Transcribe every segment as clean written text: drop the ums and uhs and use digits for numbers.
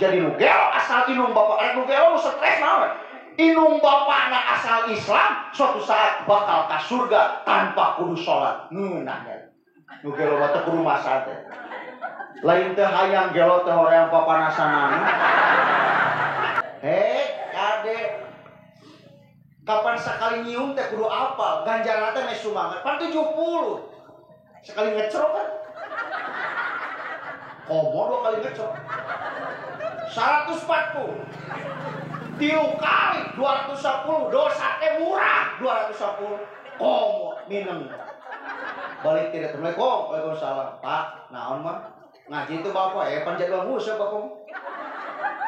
Jadi nu gelo asal inung bapak, rek nu gelo nu stres naon? Inung bapakna asal Islam, suatu saat bakal ka surga tanpa kudu salat. Ngeunah. Nu gelo mah teu kudu masa teh. Lain teu hayang gelo teh hoream papanasanana. Hei, kade. Kapan sakali nyium teh kudu apal, ganjaran teh meh sumanget. Pan 70. Sekali ngecrok kan. Komo 2 kali ngecrok. 140. 3 kali 210, dosa teh murah 210. Komo minum. Balik tidak Assalamualaikum, waalaikumsalam. Pak, naon mah? Ngaji itu bapak, pan jadwal nguseup bapak.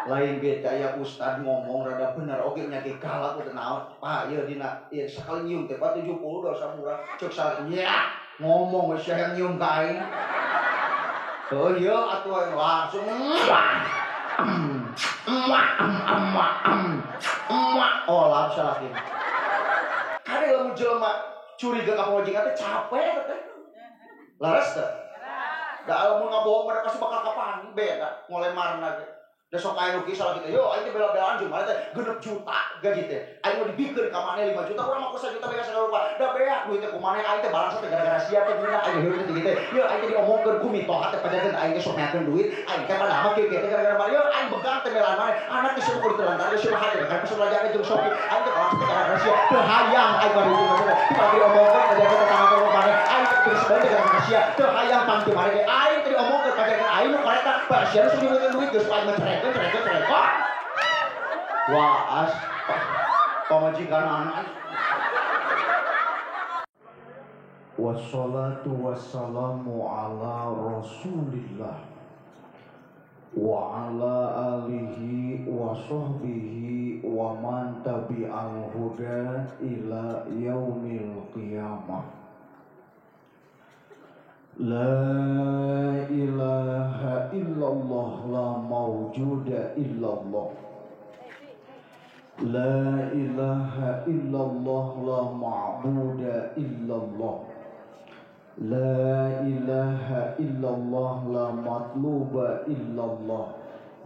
Lain beda ya ustad ngomong rada bener oge nya ge galak teu naon. Pak, ieu dina ieu sakali nyium teh 70 dosa murah. Cek salah nya ngomong geus hayang nyium ka aing. Heuh ieu atuh langsung oh lah salah kieu. Kade lamun jelema curiga ka pamajikan teh capek teh. Laras teh. Da lamun ngabohong pada pasti bakal kapan beda ngolemarna ge. Da sok aya nu kieu salah kita. Yo aing teh bela-belaan jeung maneh teh 6 juta gaji teh. Aing mah dibikeun ka maneh 5 juta urang mah ku 1 juta beas sagala rupa. Da beak duit teh ku maneh aing teh balangsa teh gara-gara sia teh guna aing heureun teh kitu. Yo aing teh diomongkeun ku mitoha teh pajakeun aing teh sok meakeun duit. Aing teh padahal mah kieu teh gara-gara maneh. Yo aing begang teh melan maneh. Anak teh kudu ditelantar geus mah hate kan pesan rajana jeung Sofi. Aing teh balangsa teh gara-gara sia. Teu hayang aing mah ditu teh. Tiba diomongkeun pajakeun tetangga teh maneh. Aing teh geus bae gara-gara sia. Teu hayang pangti maneh ge. Aing teh diomongkeun pajakeun aing nu kareta sia nu sok duit geus aing mah cerek. Wah, as pamajikan anak. Wassalatu wassalamu ala Rasulillah wa ala alihi wa sahbihi wa man tabi'al huda ila yaumil qiyamah. La ilaha illallah la mawjuda illallah. La ilaha illallah la ma'buda illallah. La ilaha illallah la matluba illallah.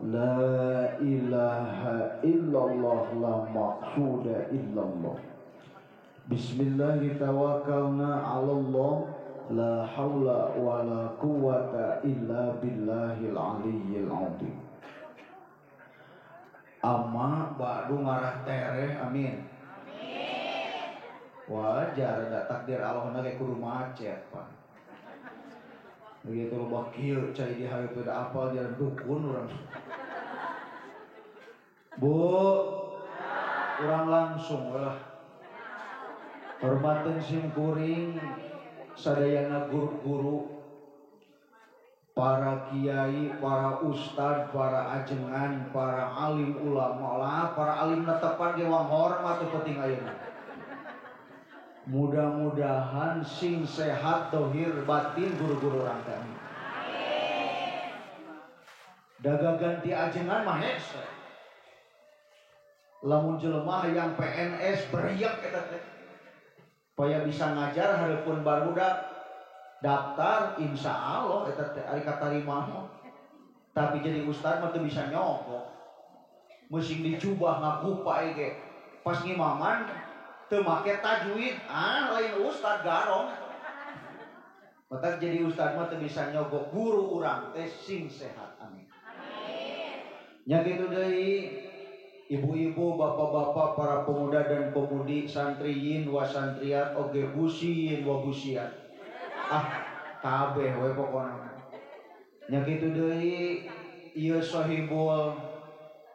La ilaha illallah la maqsuda illallah. Bismillahi tawakkalna 'ala Allah. La haula wa la quwata illa billahil aliyyil azim. Amma ba'du ngarah tereh, amin. Amin. Wajar da takdir Allah na ge kudu macet, Pak. Begitu loba kieu cai di hareup da apal jalan dukun urang. Bu, urang langsung lah. Hormateun sim kuring sadayana guru-guru, para kiai, para ustad, para ajengan, para alim ulama lah, para alim netepan ge wang hormat teu penting ayeuna. Mudah-mudahan sing sehat dohir batin guru-guru urang teh. Amin. Daga ganti ajengan mah hese. Lamun jelema hayang PNS beriak eta teh. Supaya bisa ngajar hareupeun barudak daftar insya Allah eta teh ari katarima mah. Tapi jadi ustad mah teu bisa nyogok. Meusing dicubah ngagupa ge. Pas ngimaman teu make tajwid, ah lain ustad garong. Matak jadi ustad mah teu bisa nyogok, guru urang teh sing sehat, amin. Amin. Nya kitu deui ibu-ibu, bapak-bapak, para pemuda dan pemudi, santriyin wa santriat, oge busiyin wa busiat. Ah, kabeh we pokona. Nya kitu deui ieu sohibul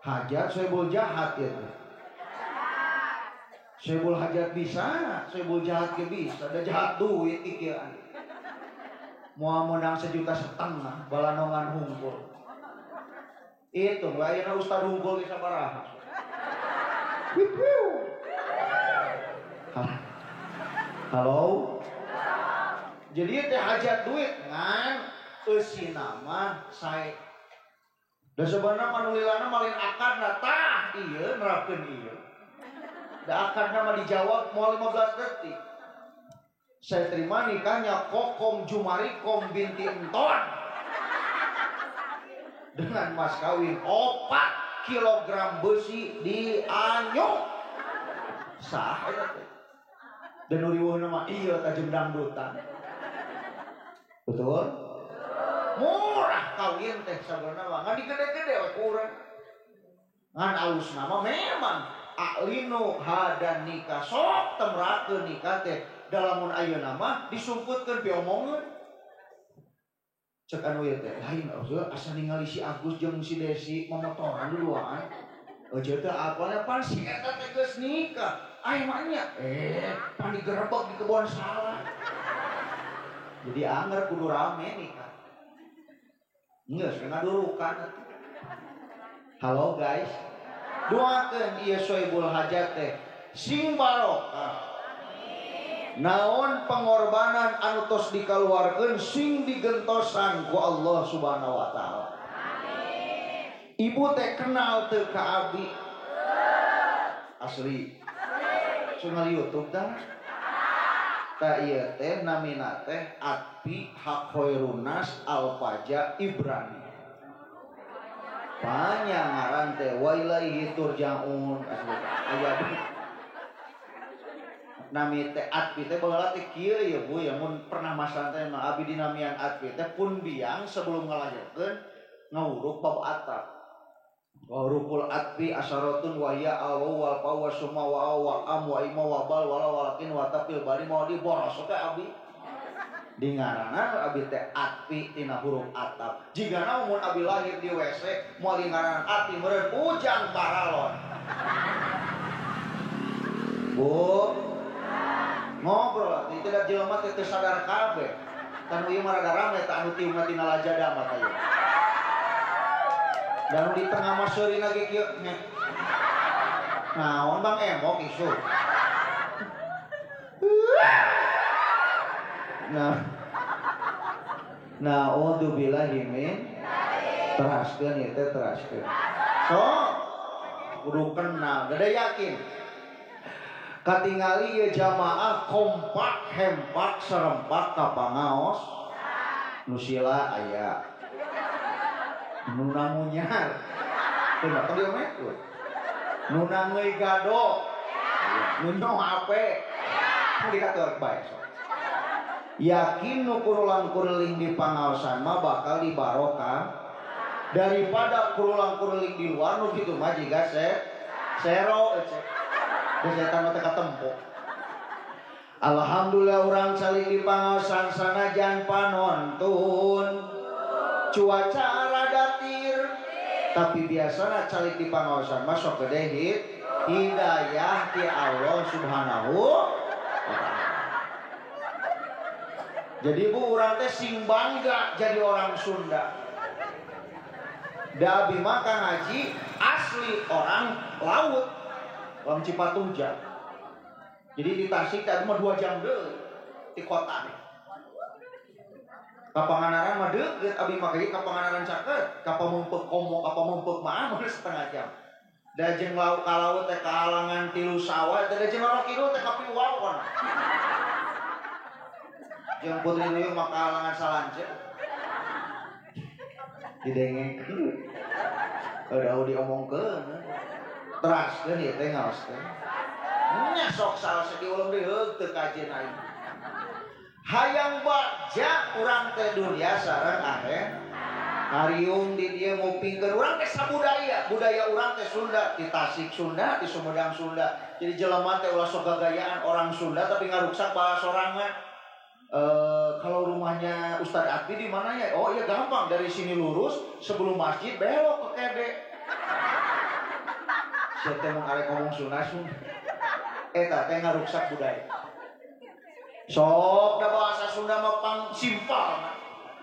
hajat, sohibul jahat ieu teh. Sohibul hajat bisa, sohibul jahat ge bisa, da jahat duit ikian. Moal meunang 1,5 juta balanongan hungkul. Itu ayeuna ustad hungkul ge sabaraha. Halo. Jadi teh hajat duit ngan eusina mah sae. Da sebenarna manulilana malin akadna tah ieu nerapkeun ieu. Da akadna mah dijawab moal 15 detik. Saya terima nikahnya Kokom Jumarikom binti Enton. Dengan mas kawin 4 kilogram besi dianyuk. Sah eta teh. Dan nu riweuhna mah ieu tajem dangdutan. Betul? Murah kawin teh sabenerna mah ngan digede-gede we kurang. Ngan alusna mah memang aklinu hadan nikah sok temrakeun nikah teh dalamun ayeuna mah disumputkeun piomongeun. Cek anu ieu teh lain asa ningali si Agus jeung si Desi momotoran duduaan. Eueuh teh apalna pan si eta teh geus nikah. Aya mah nya pan digerebek di kebon salak. Jadi anger kudu rame nikah. Geus ngadurukan. Halo guys. Doakeun ieu Sohibul Hajat teh sing barokah. Naon pengorbanan anu tos dikaluarkeun sing digentosan ku Allah Subhanahu wa taala. Amin. Ibu teh kenal teu ka abi? Asli. Sungal YouTube tah? Ta ieu teh namina teh Atpi Hakhoirunas Alfaja Ibrani. Panjang ngaran teh wa ilaihi turja'un. Asli aya nami teh Atpi teh baheula teh kieu ya Bu ya mun pernah masan teh mah abi dinamian Atpi teh pun biang sebelum ngalahirkeun ngawuruk bab atap. Wa huruful atfi asyaratun wa hiya al waw wal fa wa summa wa wa am wa ima wa bal wala walakin wa tafil bari mau diboros teh abi. Di ngaranna abi teh Atpi tina huruf atap. Jigana mun abi lahir di WC moal di ngaranna Atpi meureun Ujang Paralon. Bu ngobrol itu da jelema teh teu sadar kabeh. Tanu ieu mah rada rame tah anu tiungna tina lajada mah tah ieu. Dan di tengah mah seurina ge kieu. Naon Bang emok isu. Nah. Naudzubillahi min teraskeun ieu teh teraskeun. So kudu kenal, gede yakin. Katingali ieu jamaah kompak hempak serempak ka pangaos nu sila aya nu namunyar teu tong diomekeun nu nangeui gado nu nyoh ape nu dikatur bae sok yakin nu kurulang kureling di pangaosan mah bakal dibarokah daripada kurulang kureling di luar nu kitu mah jiga sero setan teh katempo. Alhamdulillah urang saling di pangaosan sanajan panontun cuaca rada tir tapi biasana calik di pangaosan mah sok gede hidayah ti Allah Subhanahu wa taala. Jadi bu urang teh sing bangga jadi orang Sunda. Da abi mah Kang Haji asli orang laut. Orang Cipatujah. Jadi di Tasik tadi mah 2 jam deui di kota. Ka Pangandaran mah deukeut abi mah ka Pangandaran caket, ka Pameungpeuk komo, ka Pameungpeuk mah setengah jam. Da jeung laut ka laut teh kahalangan 3 sawah, da jeung lorok kidul teh kapiwau kono. Jeung Putri Duyung mah kahalangan salanceuk. Didengengkeun. Udah diomongkeun. Teraskeun ieu teh ngaoskeun. Nya sok salse diulem deui heug teu kajeun aing. Hayang bagja urang teh dunia sareng akhir. Hariung di dieu ngupingkeun urang teh sabudaya, budaya urang teh Sunda, di Tasik Sunda, di Sumedang Sunda. Jadi jelema teh ulah sok gagayaan orang Sunda tapi ngaruksak bahasa sorangan. Kalau rumahnya Ustadz Atpi di mana ya? Oh iya gampang, dari sini lurus sebelum masjid belok ke kede. Sia teh mun arek ngomong Sunda Sunda. Eta teh ngaruksak budaya. Sok da bahasa Sunda mah pang simpel.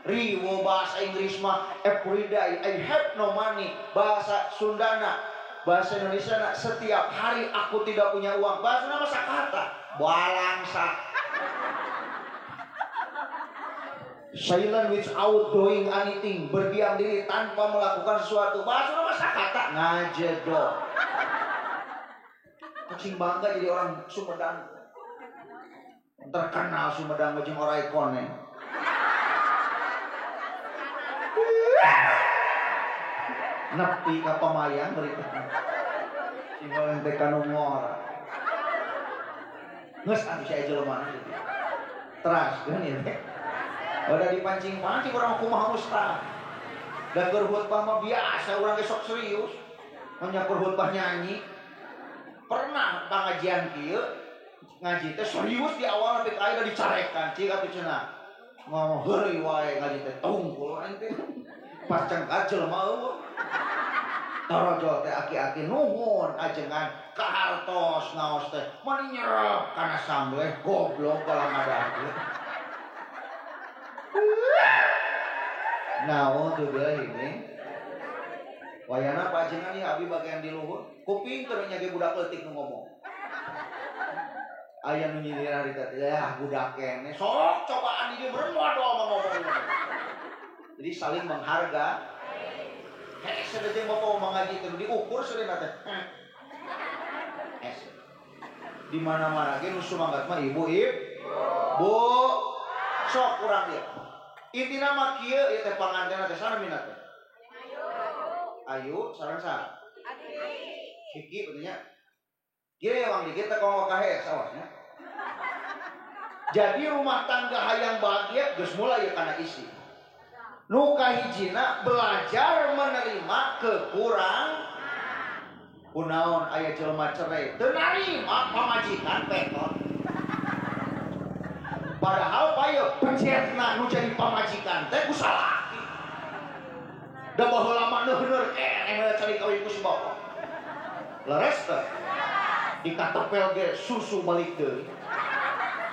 Riwo bahasa Inggris mah every day I have no money. Bahasa Sundana, bahasa Indonesia na, setiap hari aku tidak punya uang. Bahasa nama sakata, balangsa. Silent without doing anything, berdiam diri tanpa melakukan sesuatu. Bahasa nama sakata, ngajedok. Kucing bangga jadi orang Sumedang. Terkenal Sumedang jeung orai koneng. Nepi ka pamayang berita. Sing teh kanu ngora. Geus atuh si jelema gitu. Teras kan ieu teh. Udah dipancing-pancing urang kumaha mustah. Da keur khutbah mah biasa urang ge sok serius. Nya keur khutbah nyanyi. Pernah pangajian kieu ngaji teh serius di awal tapi ka aya dicarekan cik atuh cenah. Ngomong heureuy wae ngaji teh tungkul aing teh. Pas cengkat jelema eueuh. Tarojol teh aki-aki nuhun ajengan kahartos ngaos teh mani nyerep kana sambleh goblok balang ada. Naon tuh bila ini. Wayana pajengan ieu abi bagian di luhur kuping keur nya ge budak leutik nu ngomong. Aya nu nyindir harita teh ya budak keneh sok cobaan di dieu beureuh mah ngomong. Jadi saling menghargai. Hese deui bapak mau ngaji teh diukur seurina teh. Hese. Di mana-mana ge nu sumangat mah ibu ib. Bu. Sok urang ieu. Intina mah kieu ieu teh panganten teh sana minat teh. Ayu sareng saha? Adi. Kiki betulnya. Kieu wang dikit teh komo kahes awasnya. Jadi rumah tangga hayang bahagia geus mulai ieu kana isi. Nu kahijina belajar menerima kekurang. Kunaon aya jelema cerai teu narima pamajikan petot. Padahal payo pencetna nu jadi pamajikan teh ku salaki. Da baheula mah neuheur keneh cari kawin ku si bapak. Leres teh? Dikatepel ge susu balik deui.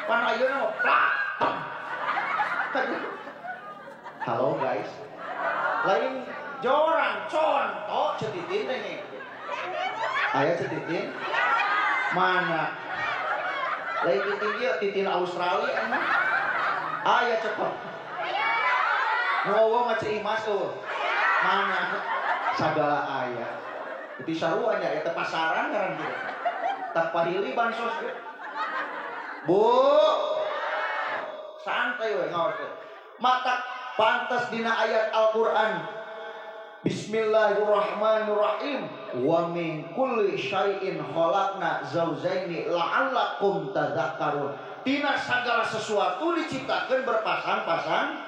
Pan ayeuna mah plak. Halo guys, lain jorang contoh cetitin teh nih. Aya cetitin? Mana? Lain titin ieu titin Australia emang. Aya cepet. Nu eueuh mah Ceu Imas eueuh. Mana? Sagala aya. Teu sarua nya eta pasaran ngaran kieu. Tak pahili bansos ge. Bu. Santai we ngaos teh. Mata pantas dina ayat Al-Qur'an. Bismillahirrahmanirrahim. Wa min kulli syai'in khalaqna zawjaini la'allakum tadhakkarun. Tina segala sesuatu diciptakan berpasang-pasang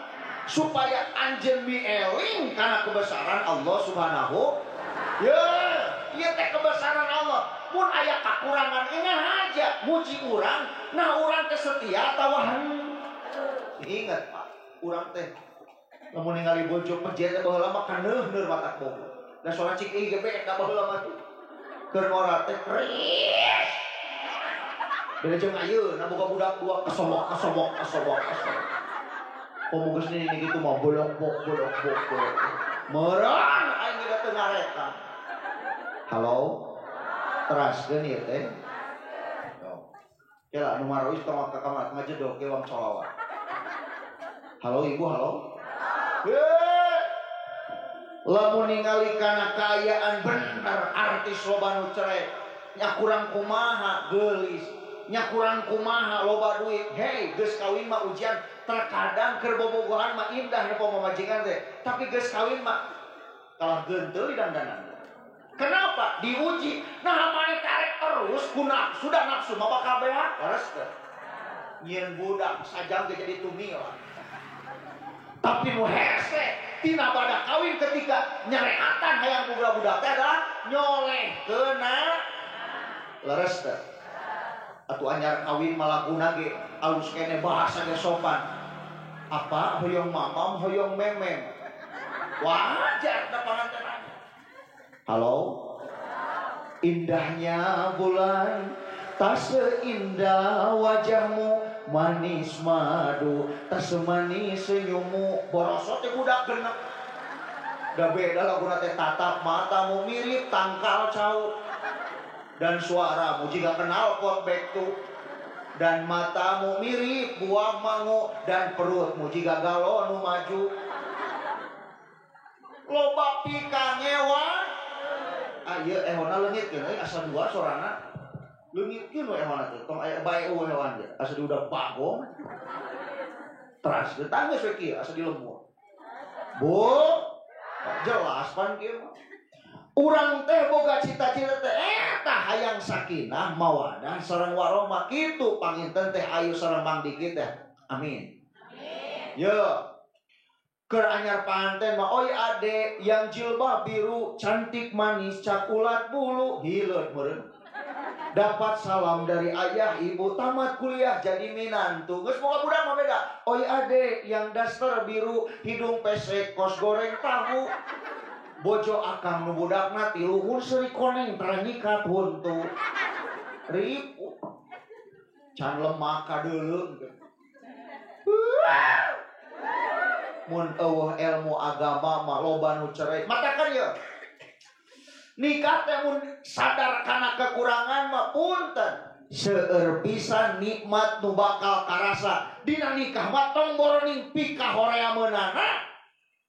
supaya anjeun mieling kana kebesaran Allah Subhanahu. Ya, ieu teh kebesaran Allah. Mun aya kakurangan engah aja muji urang, nah urang teh setia atawa ingat Pak, urang teh lamun ningali bojo pejet teh baheula mah kaneuhneur matak bogo. Da soalna cik ieu ge beda baheula mah tuh. Keur ngora teh keris. Beda jeung ayeuna boga budak dua kesobok kesobok kesobok kesobok. Komo geus nini kitu mah bolok-bok bolok-bok bolok. Meureun aing ge teu ngareta. Halo. Teraskeun ieu teh. Kela anu marois tong ka kamar ngajedog ke wong solawat. Halo ibu, halo. Lamun ningali kana kaayaan bener artis loba nu cerai, nya kurang kumaha geulis, nya kurang kumaha loba duit. Hei, geus kawin mah ujian. Terkadang keur bobogohan mah indah nepo pamajikan teh, tapi geus kawin mah kalah genteul dandanan. Kenapa? Diuji. Nah, maneh tarik terus ku nafsu, da nafsu mah bakal beak. Leres teh. Nyieun budak sajam ge jadi tumila. Tapi nu hese tina pada kawin ketika nyareatan hayang budak-budak teh adalah nyolehkeuna. Leres teh. Atuh anyar kawin malakuna ge alus keneh bahasa ge sopan. Apa hoyong mamam hoyong memem. Wajar da pangantenan. Halo. Indahnya bulan tak seindah wajahmu, manis madu tak semanis senyummu. Borosot teh budak genep. Da beda laguna teh tatap matamu mirip tangkal cau. Dan suaramu jika kenal pot bektu. Dan matamu mirip buah mangu. Dan perutmu jika galonu maju. Loba pikangewa. Ah ieu ehona leungitkeun euy asa dua sorana. Leungitkeun we ehona teh tong aya bae eueuh hewan ge asa di udah bagong. Teras ge tanggeus we kieu asa di lembur. Bu, jelas pan kieu mah. Urang teh boga cita-cita teh eta hayang sakinah mawadah sareng warahmah kitu panginten teh ayu sareng Mang Diki teh. Amin. Amin. Ye. Keur anyar panganten mah oi ade yang jilbab biru cantik manis cakulat bulu hileut meureun. Dapat salam dari ayah ibu tamat kuliah jadi minantu. Geus boga budak mah beda. Oi ade yang daster biru hidung pesek kos goreng tahu. Bojo akang nu budakna tiluhur seuri koneng tara nyikat huntu. Ripu. Can lemak kadeuleu. Mun eueuh ilmu agama mah loba nu cerai. Matakan ieu. Nikah teh mun sadar kana kekurangan mah punten. Seueur pisan nikmat nu bakal karasa. Dina nikah mah tong boroning pikahorea meunana.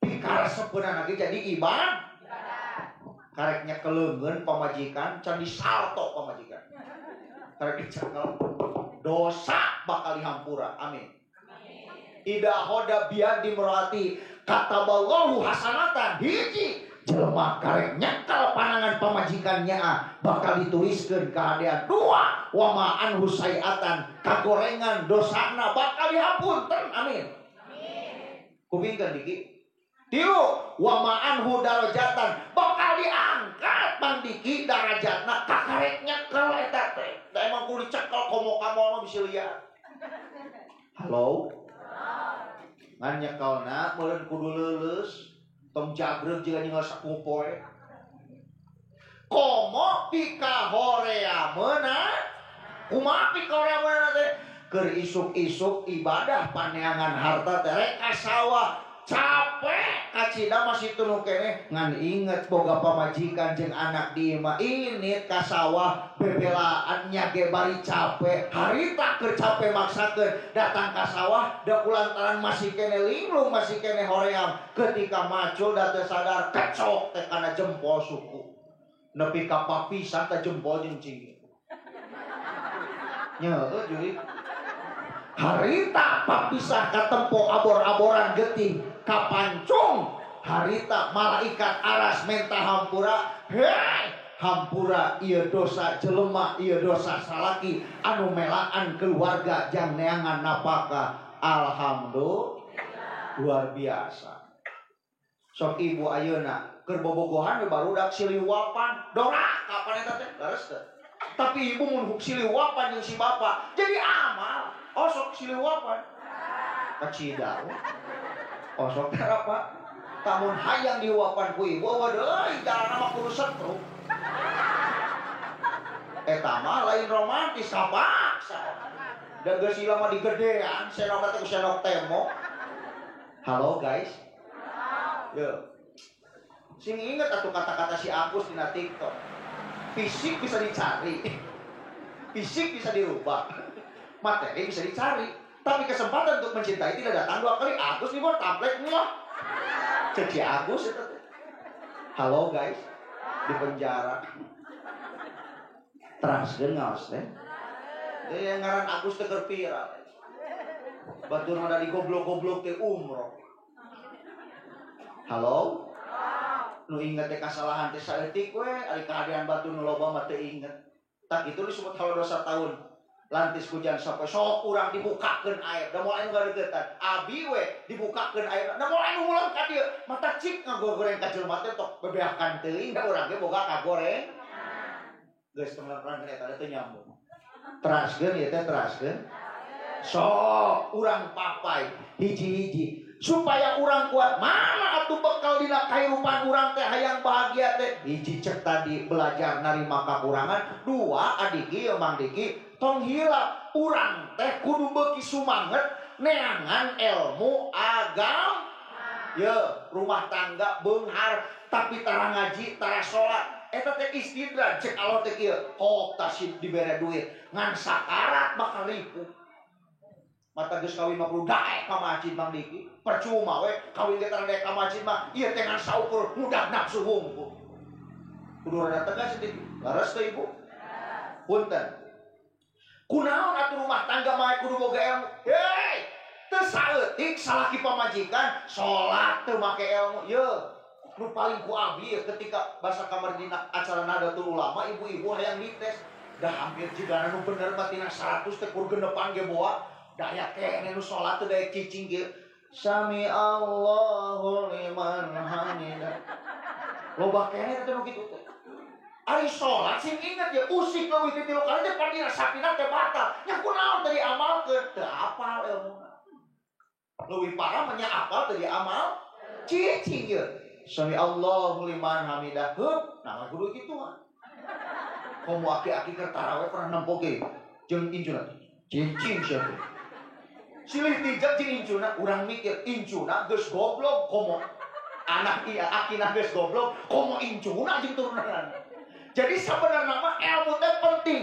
Pikaresepeunana ge jadi ibadah. Karek nyekeleuneun pamajikan can disalto pamajikan. Karek dicekel dosa bakal dihampura. Amin. Ida hoda biar dimroati kataballahu hasanatan hiji jelema karek nyekel panangan pamajikannya bakal dituliskeun kahadean dua wama anhu sayiatan kagorengan dosana bakal dihapunten. Amin. Kupingkeun Diki. Tilu wama anhu darajatan bakal diangkat Bang Diki darajatna kakarek nyekel eta teh. Da emang kudu dicekel komo kamol mah bisa lihat. Halo. Ngan nyekelna meureun kudu leuleus tong jagreg jeung ninggal sakupoe. Komo pikahorea meunang. Kumaha pikahorea meunang teh? Keur isuk-isuk ibadah paneangan harta teh rek ka sawah capek kacida masih tunu keneh ngan inget boga pamajikan jeung anak di imah ini ka sawah bebelaan nya ge bari capek harita keur capek maksakeun datang ka sawah da kulantaran masih keneh linglung masih keneh hoream ketika macul da teu sadar kecok teh kana jempol suku nepi ka papisan teh jempol jeung cingit nya heuh juri harita papisah katempo abor-aboran getih kapancung harita malaikat aras menta hampura hei hampura ieu dosa jelema ieu dosa salaki anu melaan keluarga jang neangan napakah. Alhamdulillah luar biasa. Sok ibu ayeuna keur bobogohan we barudak siliwapan dorak kapan eta teh leres teh. Tapi ibu mun siliwapan jeung si bapak jadi amal. Osok siliwapan kacida osok teh apa tamun hayang dihuapan ku ibu waduh jalan mah kudu setruk eta mah lain romantis kapaksa da geus sila mah digedean senok teh ku senok temo. Halo guys. Yo sing inget atuh kata-kata si Agus dina TikTok. Fisik bisa dicari, fisik bisa dirubah, materi bisa dicari, tapi kesempatan untuk mencintai tidak datang dua kali. Agus nih buat tamplet muah. Cek si Agus itu. Halo guys, di penjara. Teraskeun ngaos teh. Dia ngaran Agus teh keur viral. Batur mah da digoblok-goblok teh umroh. Halo? Nu inget teh kasalahan teh saeutik we, ari kahadean batur nu loba mah teu inget. Tak itu disebut halo dosa tahun. Lantis hujan sampai sok urang dibukakeun air da moal anu gadeukeutan abi we dibukakeun air da moal anu ngulang ka dieu mata cik ngagoreng ka jelema teh tok bebeakan teuing da urang ge boga kagoreng geus tong laporan eta teh nyambung teraskeun ieu teh teraskeun sok urang papai hiji-hiji supaya urang kuat mana atuh bekal dina kahirupan urang teh hayang bahagia teh hiji cek tadi belajar narima kakurangan dua adiki Mang Diki tong hilap urang teh kudu beuki sumanget neangan ilmu agama ye rumah tangga beunghar tapi tara ngaji tara salat eta teh istidraj cek Allah teh kieu kok tasib dibere duit ngan sakarat bakal ripuh mata geus kawin mah kudu daek ka masjid Mang Diki percuma we kawin ge tara daek ka masjid mah ieu teh ngan saukur mudah nafsu hungkul kudu rada tegas sedikit leres teh ibu punten kunaon atuh rumah tangga mah kudu boga ilmu hei teu saeutik salaki pamajikan salat teu make ilmu ye Nu paling ku abdi ketika bahasa kamar dina acara Nahdlatul Ulama ibu-ibu hayang dites. Dah hampir jigana nu bener mah tina 100 teh kur genepan ge boa. Da aya keneh nu salat teh daek cicing ge. Sami Allahu liman hamidah. Loba keneh teh nu kitu teh. Ari salat sing inget ya usik leuwih ti 3 kali teh pan dina sapina teh batal. Nya kunaon teh diamalkeun? Teu apal ilmuna. Leuwih parah mah nya apal teu diamal. Cicing ye. Sami Allahu liman hamidah. Heup, nah kudu kitu mah. Komo aki-aki keur tarawih pernah nempo ge jeung incuna. Cicing sia teh. Silih tijak jeung incuna, urang mikir incuna geus goblok komo anak ieu akina geus goblok komo incuna jeung turunan. Jadi sebenarnya mah ilmu teh penting.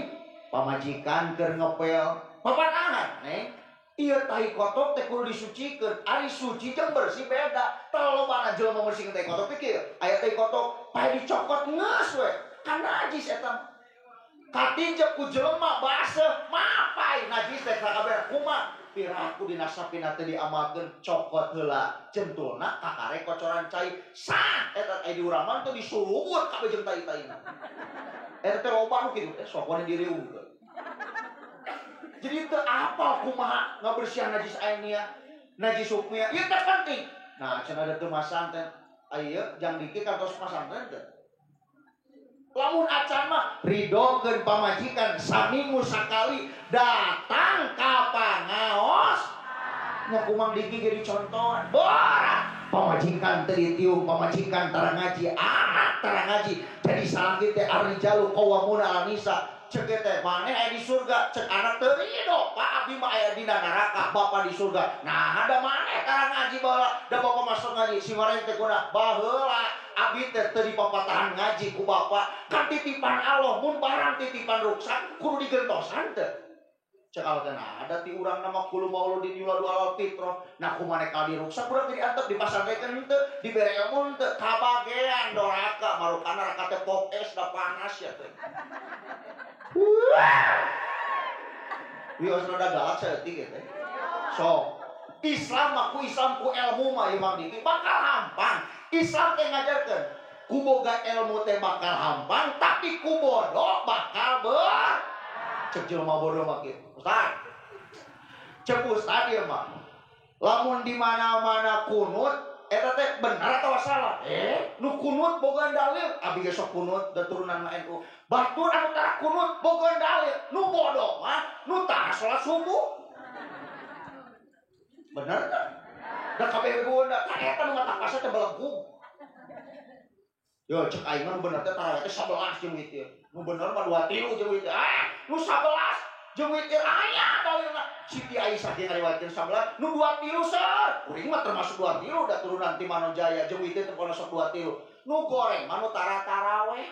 Pamajikan keur ngepel, papanangan, neng. Ieu tai kotok teh kudu disucikeun. Ari suci jeung bersih beda. Tah lobana jelema mersihkeun tai kotok teh kieu. Aya tai kotok pae dicokot geus we. Kan najis eta. Katinjek ku jelema baseuh mapai najis teh sakabeh. Kumaha? Piraku dina sapina teh diamalkeun cokot heula jentulna kakare kocoran cai. Sah eta aya di urang mah teh disurubut kabeh jeung tai-taina. Eta teh loba nu kitu teh sokone diriungkeun. Jadi teu apal kumaha ngabersihan najis ainia, najis hukmia. Ieu teh penting. Nah, cenah da teu masantren. Ieu jang dikit kantos masantren teh. Lamun acan mah ridokeun pamajikan saminggu sakali datang ka pangaos. Nya kumang diki ge dicontohan. Borak pamajikan teu ditiung, pamajikan tara ngaji, anak tara ngaji. Jadi salaki teh arrijalu qawwamuna 'alan nisa. Cek teh maneh aya di surga, cek anak teu rido, Pak abdi mah aya dina neraka, bapa di surga. Nah, ada maneh tara ngaji baheula, da bapa masuk ngaji si mareng teh kuna baheula abdi teh teu dipapatahan ngaji ku bapa, kan titipan Allah mun barang titipan ruksak kudu digentosan teh. Cek Allah teh nah ada ti urang nama kulo mauludin yuladu alal fitrah. Nah kumaha ka diruksak urang teh diantep dipasantrekeun henteu, dibere ilmu henteu, kabagean doraka marukana raka teh pop es da panas ya teh. Wios rada galak saeutik ge teh. Sok Islam mah ku Islam ku ilmu mah ieu Mang Diki bakal hampang. Islam teh ngajarkeun ku boga ilmu teh bakal hampang tapi ku bodoh bakal ber. Cek jelema bodoh mah kieu. Ustaz. Cek ustaz ieu mah. Lamun di mana-mana kunut eta teh bener atau salah? Nu kunut boga dalil, abi ge sok kunut da turunan NU. Batur anu tara kunut boga dalil, nu bodoh mah nu tara salat subuh. Bener teh? Da kabeh boga da eta nu matapasa teh belegug. Yo cek aing mah nu bener teh tarawih teh 11 jeung witir. Nu bener mah 2 3 jeung witir. Ah, nu 11 jeung witir aya dalilna. Siti Aisyah ge ngariwayatkeun 11, nu 2 3 seur. Kuring mah termasuk 2 3 da turunan ti Manojaya jeung witir teh kono sok 2 3. Nu goreng mah nu tara taraweh.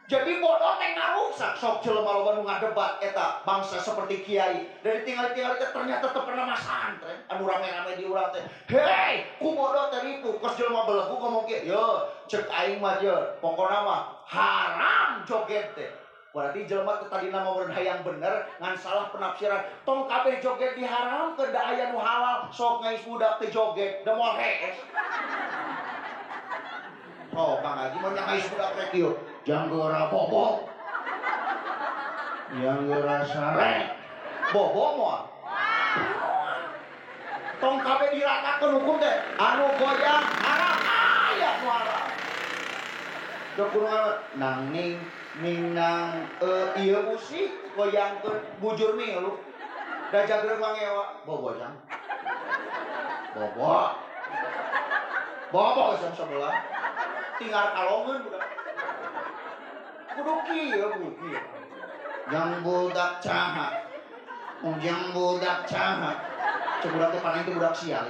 Jadi bodoh teh ngaruksak sok jelema loba nu ngadebat eta bangsa seperti kiai. Dari tinggal-tinggal teh ternyata teu pernah masantren anu rame-rame di urang teh. Hei, ku bodoh teh ripuh kos jelema belegu ngomong kieu. Yo, cek aing mah je, pokona mah haram joget teh. Berarti jelema teh tadina mah meureun hayang bener ngan salah penafsiran. Tong kabeh joget diharamkeun da aya nu halal sok ngais budak teh joget da moal hees. Oh, Kang Haji mah ngais budak teh kieu. Jangan bobo, yang sare, bobo moal. Tong kabeh diratakeun hukum teh, anu goyang haram aya nu haram. Dok kudu nang ning ning nang ieu usik goyangkeun bujur milu. Da jagreng mangewa, bobo jang. Bobo. Bobo jam 11. Tinggal kalongeun budak. Kudu kieu kudu kieu. Jang budak caha. Jang budak caha. Cek budak teh paneng teh budak sial.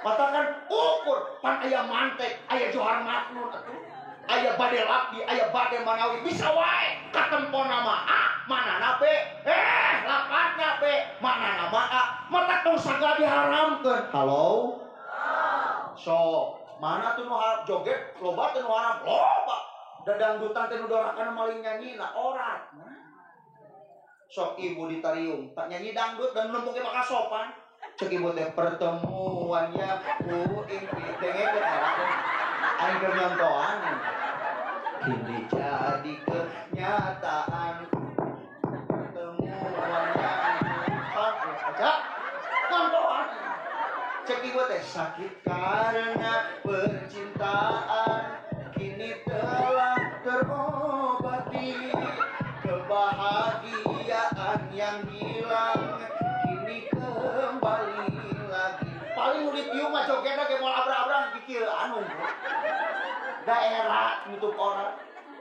Matakan ukur pan aya mantek, aya Johar Maknun atuh. Aya bade labdi, aya bade manawi bisa wae katempona mah A, manana B. Lapatna B, manana mah A. Mata tong sagala diharamkeun. Halo? So, mana tuh nu joget loba teh nu haram loba. Dadangdutan teh nu dorakana maling nyanyi na orat. Sok ibu ditariung, tak nyanyi dangdut dan nembungnya bakal sopan. Cek ibu teh pertemuan yang ku impi dengekeun era aing keur nyontohan. Kini jadi kenyataan pertemuan yang aja nyontohan. Cek ibu teh sakit karena percintaan kini telah terobati, kebahagiaan yang hilang kini kembali lagi. Paling udah tiung mah jogetna ge moal abra-abrang kikil anu. Daerah nutup orang.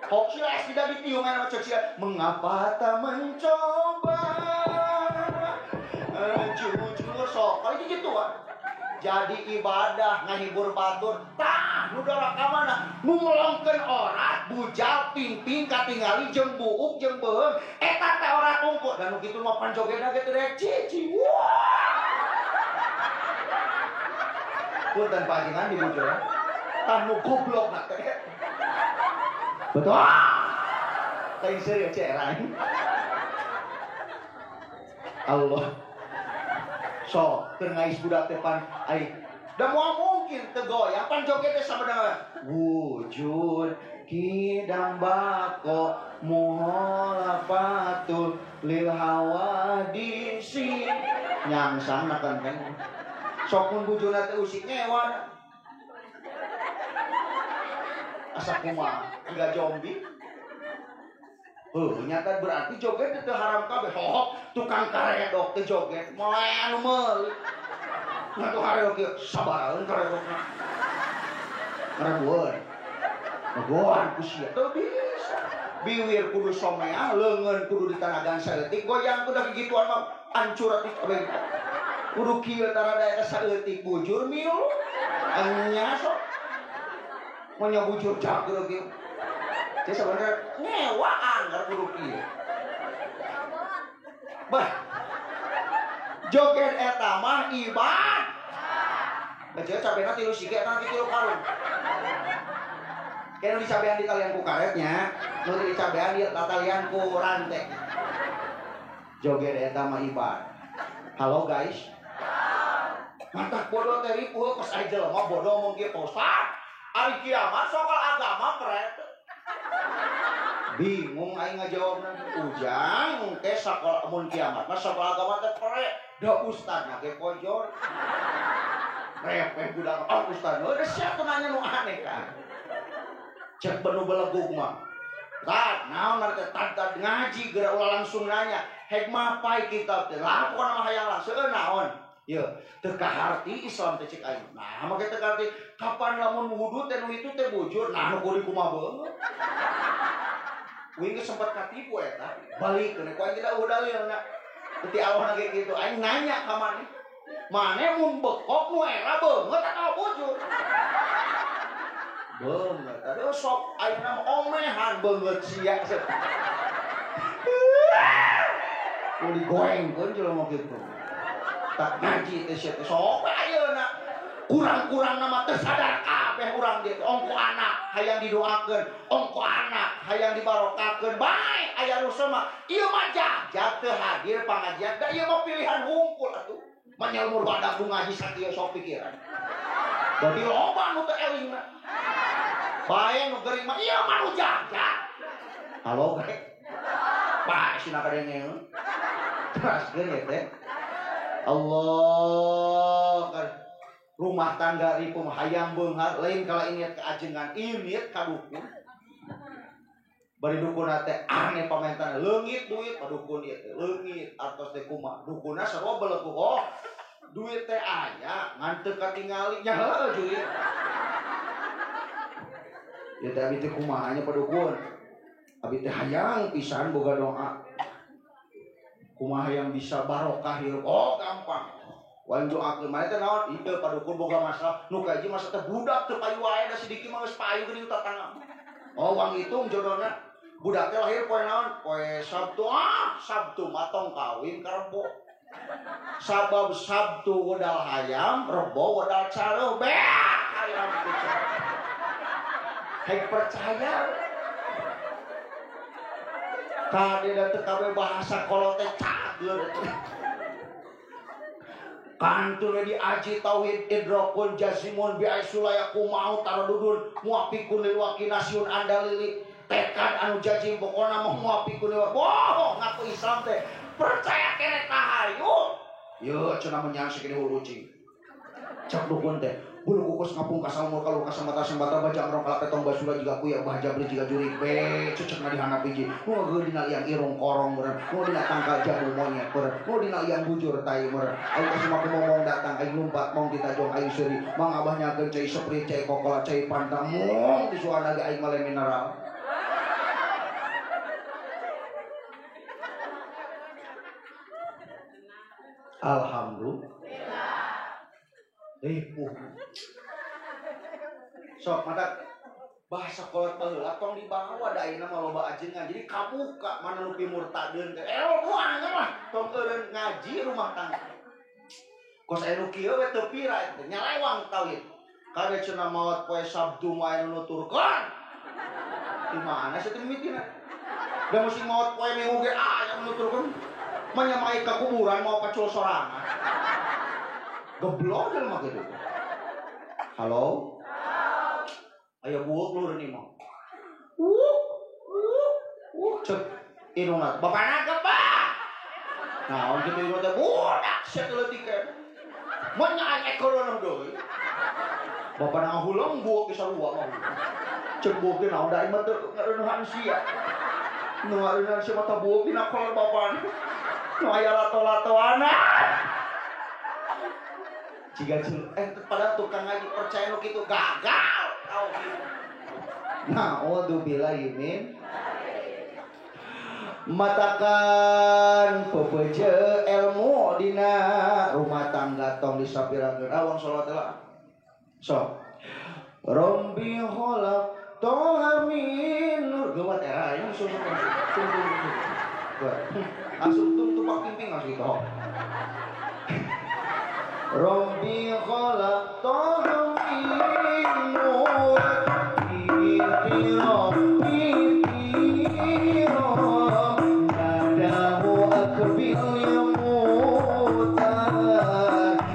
Hoax lah tidak ditiung anu cek sia. Mengapa tak mencoba? Jujur sok kali gitu ah. Jadi ibadah ngahibur batur tah nu doraka ka mana nu melongkeun orat bujal pingping katingali jeung buuk jeung beuheung eta teh orat unggul dan nu kitu mah panjogedna ge teu rek cici wah punten pajengan dibujuran tah nu goblok na teh betul lain serius cek Allah so keur ngais budak teh pan ai da moal mungkin teu goyang pan joget teh sama dengan wujud kidang bako muhalafatul lil hawadisi nyangsang na kenteng sok mun bujuna teh usik ngewa asa kumaha enggak zombie. Nyata berarti joget itu haram kabeh. Hohok tukang karedok teh joget. Moal anu meuli. Nah tuh karedok ieu sabaraeun karedokna. Ngarebueun. Goan ku sia teu bisa. Biwir kudu somea, leungeun kudu ditanagan saeutik, goyang kudu kikituan mah ancur atuh kabeh. Kudu kieu tarada eta saeutik bujur milu. Enya sok. Mun bujur jago kieu. Jadi sebenarnya ngewa anggar kudu kieu. Bah. Joget eta mah ibad. Baca cabena 3 sike eta 3 karung. Kena dicabean di talian ku karetnya, nu dicabean di talian ku rantai. Joget eta mah ibad. Halo guys. Mantap bodoh teh ripuh kos aya jelema bodoh mung kieu Pak Ustaz. Ari kiamat soal agama pret. Bingung aing ngajawabna. Ujang teh sakola mun kiamat mah sakola agama teh pre. Da ustadna ge kojor. Repeh budak ah ustad heuh sia teu nanya nu aneh kan. Cek benu belegug mah. Tad naon teh tad ngaji geura ulah langsung nanya. Hek mapai kitab teh. Lah pokona mah hayang lah seueur naon. Ye, teu kaharti Islam teh cek aing. Nah, make teu kaharti kapan lamun wudu teh nu itu teh bujur. Nah, nu kudu kumaha beungeut. Uing geus sempat katipu eta, balikeun ku aing tidak eueuh dalilna. Teu Allah ge kitu, aing nanya ka maneh. Maneh mun bekok nu era beungeut atawa bujur? Beungeut. Aduh sok aing mah omehan beungeut sia. Ku digoengkeun jelema kitu. Tak ngaji teh sia teh sok ayeuna. Kurang-kurang nama teu sadar kabeh urang dieu. Ongko anak hayang didoakeun, ongko anak hayang dibarokakeun. Bae aya nu mah ieu mah jagjag teu hadir pangajian. Da ieu mah pilihan hungkul atuh. Manyelmur badak nu ngaji sakieu sok pikiran. Berarti loba nu teu elingna. Bae nu geuring mah ieu mah nu jagjag. Halo ge. Bae sina kadengeun. Teraskeun ye teh. Allah kan rumah tangga ripuh hayang beunghar lain kala ini keajengan ini ka dukun bari dukun teh aneh pamentan leungit duit padukun ieu teh leungit artos teh kumaha dukunna sarua belegu oh duit teh aya ngan teu katingali nya heueuh duit ieu teh abi teh kumaha nya padukun abi teh hayang pisan boga doa kumaha yang bisa barokah hirup oh gampang wae doakeun maneh teh naon ieu padukun boga masalah nu kahiji masa teh budak teu payu wae da sidiki mah geus payu geuning tatangga oh wang hitung jodona budak teh lahir poe naon poe Sabtu ah Sabtu mah tong kawin ka Rebo sabab Sabtu wedal hayam Rebo wedal careuh beak hayam teh hek percaya kade da teu kabeh bahasa kolot teh cager. Kantun we diaji tauhid idrokun jazimun bi aisulayaku mau taradudun muafikun lil waqinasyun andalili tekad anu jajim pokona mah muafikun lil bohong ngaku Islam teh percaya kene tahayu. Yeuh cenah menyang segede hulu ucing. Cek dukun teh bulu kukus ngapung kasalmur kalau kasamata sambata baca ngrong kalapetong basula jiga kuya bah jabri jiga jurik be cecek na dihandap hiji nu dina liang irung korong meureun nu dina tangkal jamu monyet meureun nu dina liang bujur tai meureun aing kasuma kumomong datang aing lumpat mong ditajong aing seuri mang abah nyakeun cai seprit cai kokola cai pantang mong disuana ge aing male mineral. Alhamdulillah. Ripuh. Sok mata bahasa kolot baheula tong dibawa da ayeuna mah loba ajengan. Jadi kabuka mana nu pimurtadeun teh. Ilmu lah tong eureun ngaji rumah tangga. Kos aya nu kieu we teu pira teh nyalewang tauhid. Kade cenah maot poe Sabtu mah aya nu nuturkeun. Di mana sih teh mimitina? Da musim maot poe Minggu ge aya nu nuturkeun. Menyamai ke kuburan mau pacul sorangan. Geblok jelema kitu. Halo? Ayo buuk luhur nih mah. Wuk, wuk, wuk cek indungna. Bapana gebah. Naon kitu indung teh budak sia leutik teh. Mun nyae ekor deui. Bapana ngahuleng buuk ge sarua mah. Cek buuk ge naon da ieu mah teu ngareunahan sia. Nu ngareunahan sia mah buuk dina kolor bapana. Nu aya lato-latoana. Jika padahal tukang ngaji percaya nu kitu gagal tauhid. Naudzubillahi min matakan pepeje ilmu dina rumah tangga tong disapirakeun awang sholawat lah. Sok. Rombi khalaq tohamin nur geuwat era aing langsung langsung tumpak pimping langsung gitu. Rabbi khalaqtahu min nur nadahu akbil yamutar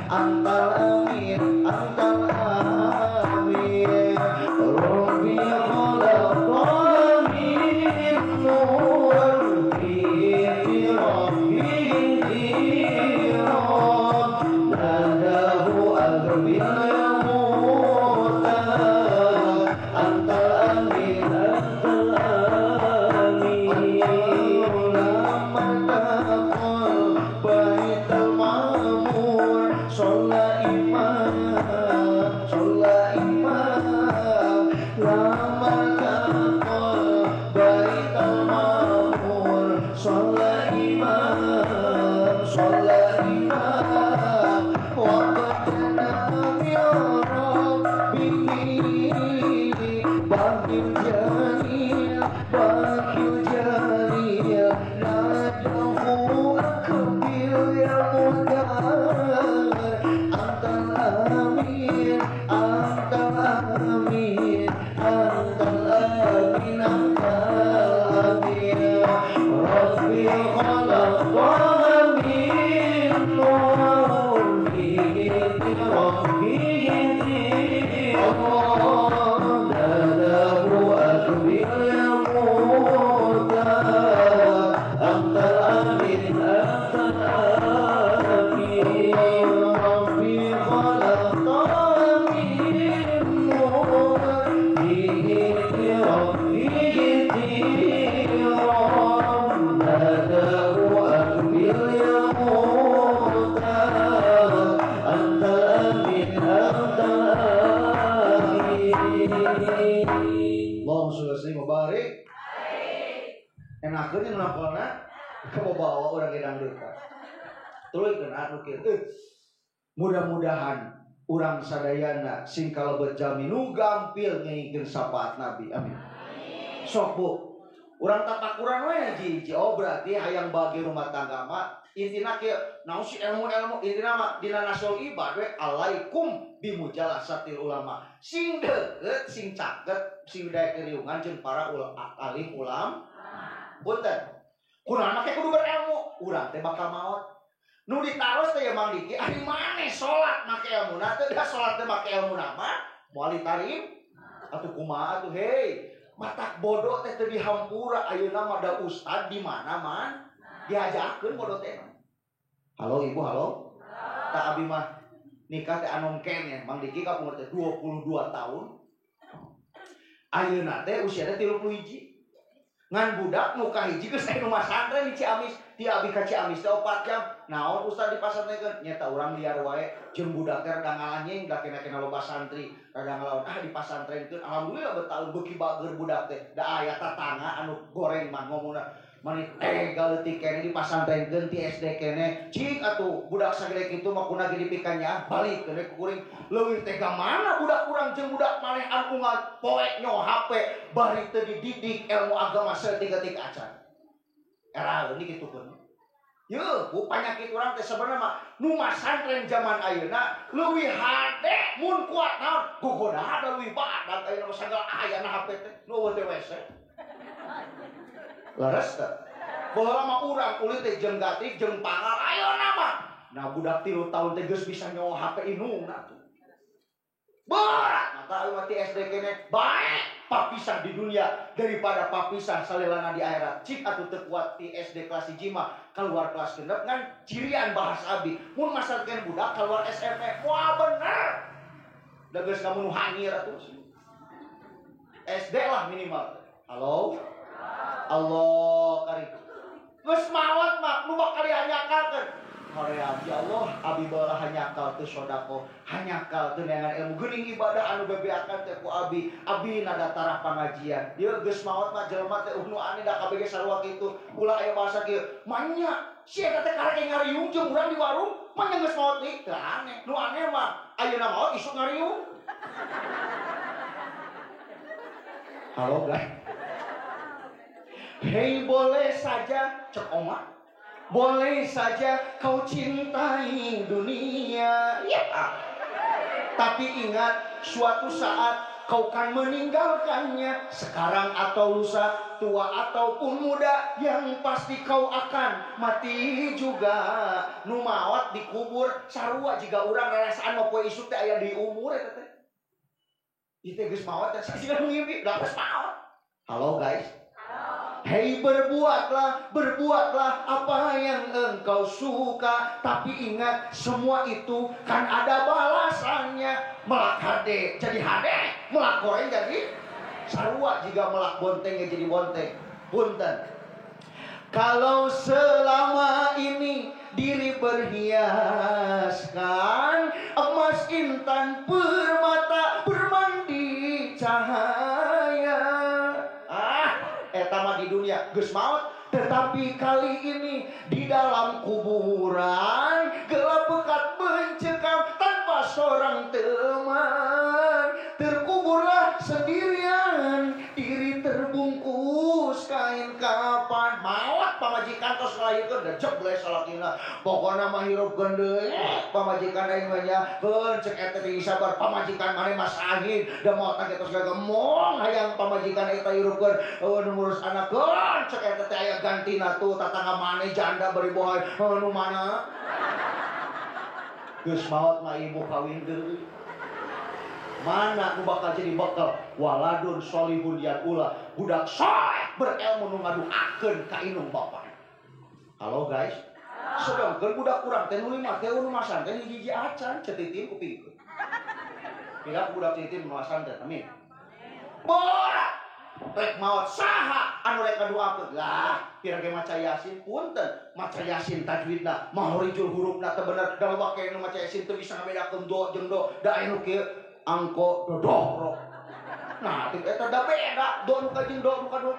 antal amin antal amin. Rabbi khalaqtahu min nur mudah-mudahan urang sadayana sing kalebet jalmi nu gampil ngeuingkeun syafaat Nabi. Amin. Sok bu, urang tatakuran we hiji. Oh berarti hayang bagi rumah tangga mah intina kieu naon sih ilmu-ilmu intina mah dina nasul ibad we alaikum bimujalasatil ulama. Sing deukeut, sing caket, sing daek riungan jeung para alim ulama. Punten. Kunaon make kudu berilmu, urang teh bakal maot. Nu ditaros teh Mang Diki, ari maneh salat make ilmuna teh da salat teh make ilmuna mah moal ditarim atuh kumaha atuh hei. Matak bodoh teh teu dihampura ayeuna mah da ustad di mana man diajakeun bodoh teh. Halo ibu halo. Tak abi mah nikah teh anom keneh Mang Diki kapungkur teh 22 tahun. Ayeuna teh usiana 31. Ngan budak nu kahiji geus aya nu masantren di Ciamis, ti abi ka Ciamis teh 4 jam. Naon ustad dipasantrenkeun? Nyata urang liar wae jeung budak teh rada ngalanyeng da kena-kena loba santri, rada ngalawan ah dipasantrenkeun. Alhamdulillah betaun beuki bager budak teh. Da aya tatangga anu goreng mah ngomongna mani tega leutik keneh dipasantrenkeun ti SD keneh. Cik atuh budak sagede kitu mah kuna ge dipikannya balik keneh ku kuring. Leuwih tega mana budak urang jeung budak maneh anu unggal poe nyo HP bari teu dididik ilmu agama saeutik-eutik acan. Era ini kitukeun. Yeuh, bu panyakit urang teh sebenarnya mah nu masantren zaman ayeuna leuwih hade mun kuat naon gogodana leuwih badag ayeuna mah sagala aya na HP teh nu eueuh teh WC. Leres teh. Baheula mah urang kulit teh jeung gatik jeung pangal ayeuna mah. Nah budak 3 tahun teh geus bisa nyawa HP indungna tuh. Berat mata ayeuna mah ti SD keneh bae papisah di dunia daripada papisah salelana di akhirat. Cik atuh teu kuat ti SD kelas 1 mah keluar kelas 6 ngan cirian bahasa abi. Mun masarkeun budak keluar SMP wah bener. Da geus kamu nu hanyir atuh. SD lah minimal. Halo. Allah kari. Geus maot mah nu bakal dihanyakalkeun. Hoream ya Allah abi baheula hanyakal teu sedekah, hanyakal teu neangan ilmu geuning ibadah anu bebeakan teh ku abi. Abi nada tarah pangajian. Ieu geus maot mah jelema teh nu aneh da kabeh ge sarua kitu. Ulah aya bahasa kieu. Manya si eta teh karek ngariung jeung urang di warung, manya geus maot deui. Teu aneh. Nu aneh mah ayeuna maot isuk ngariung. Halo guys. Hei boleh saja cek oma, boleh saja kau cintai dunia, ya. Tapi ingat suatu saat kau kan meninggalkannya. Sekarang atau lusa, tua ataupun muda, yang pasti kau akan mati juga. Nu maot dikubur sarua jiga urang rarasaan mah poe isuk teh aya di umur eta teh. Ieu teh geus maot teh siga ngimpi, da geus maot. Halo guys. Hei berbuatlah, berbuatlah apa yang engkau suka. Tapi ingat semua itu kan ada balasannya. Melak hade jadi hade, melak goreng jadi sarua jika melak bontengnya jadi bonteng. Punten. Kalau selama ini diri berhiaskan emas intan permata bermandi cahaya. Eta mah di dunia geus maot, tetapi kali ini di dalam kuburan gelap pekat mencekam tanpa seorang teman. Terkuburlah sendirian, diri terbungkus kain kapan. Maot pamajikan tos ngalahirkeun da jeble salakina. Pokona mah hirupkeun deui pamajikan aing mah nya. Keun cek eta teh sabar pamajikan maneh mah sahid da maot teh tos gagemong hayang pamajikan eta hirupkeun nu ngurus anak. Keun cek eta teh aya gantina tuh tatangga maneh janda bari bohay nu mana. Geus maot mah ibu kawin deui. Mana nu bakal jadi bekal waladun solihun yan ula, budak soleh berilmu nu ngaduakeun ka indung bapa. Halo guys. Sedangkeun budak urang teh nu lima teh nu masan teh hiji acan cetitin kupingkeun. Kira budak cetitin nu masan teh amin. Borak rek maot saha anu rek ngaduakeun lah pira ge maca Yasin punten maca Yasin tajwidna mahorijul hurufna teu bener da loba keneh nu maca Yasin teu bisa ngabedakeun do jeung do da aya nu kieu angko dodoro. Nah, teu eta da beda do nu ka jeung do nu ka do.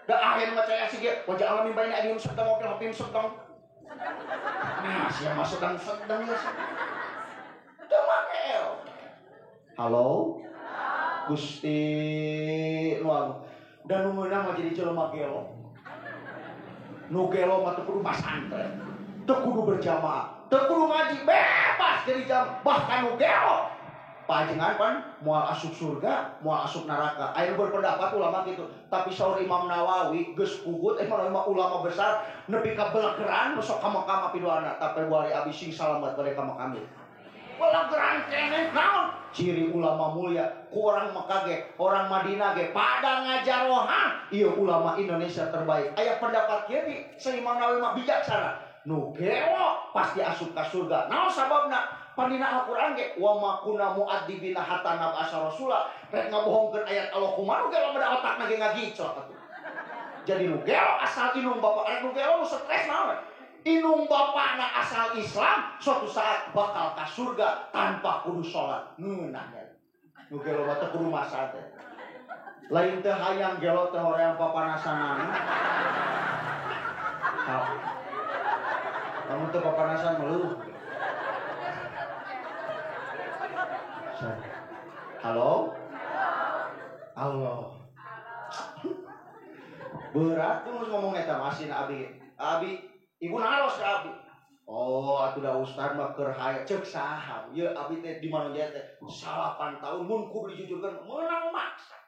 Da aya nu maca Yasin ge wajah alamin baina adim sedang wakil hapim sedang. Nah, sia mah sedang-sedang ya. Teu make el. Halo? Gusti nu agung. Da nu meunang mah jadi jelema gelo. Nu gelo mah teu kudu masantren, teu kudu berjamaah, teu kudu ngaji, bebas jadi jam bahkan nu gelo. Pajengan pan moal asup surga, moal asup neraka. Aya berpendapat ulama gitu. Tapi saur Imam Nawawi geus pugut Imam ulama besar nepi ka belegeran nu sok ka Mekah piduana, tapi wali abi sing salamet bade ka Mekah. Belegeran keneh naon? Ciri ulama mulia ku orang Mekah ge, orang Madinah ge pada ngajarohan. Ieu ulama Indonesia terbaik. Aya pendapat kieu di Imam Nawawi mah bijaksana. Nu gelo pasti asup ka surga. Naon sababna? Pandina Al-Qur'an ge wa ma kunna mu'adzibina hatta nab'asa rasula. Rek ngabohongkeun ayat Allah kumaha nu gelo mah otakna ge ngagicot atuh. Jadi nu gelo asal inung bapak, rek nu gelo nu stres naon? Inung bapakna asal Islam suatu saat bakal ka surga tanpa kudu salat. Ngeunah nya. Nu gelo mah teu kudu masa teh. Lain teu hayang gelo teh hoream papanasanana. Lamun teu papanasan meluh. Halo? Halo. Berat tuh ngomong eta masin abi. Abi, ibu naros ka abi. Oh, atuh da ustad mah keur hayang ceuk saha. Ieu abi teh di mana teh 8 tahun mun kudu dijujurkeun meunang maksa.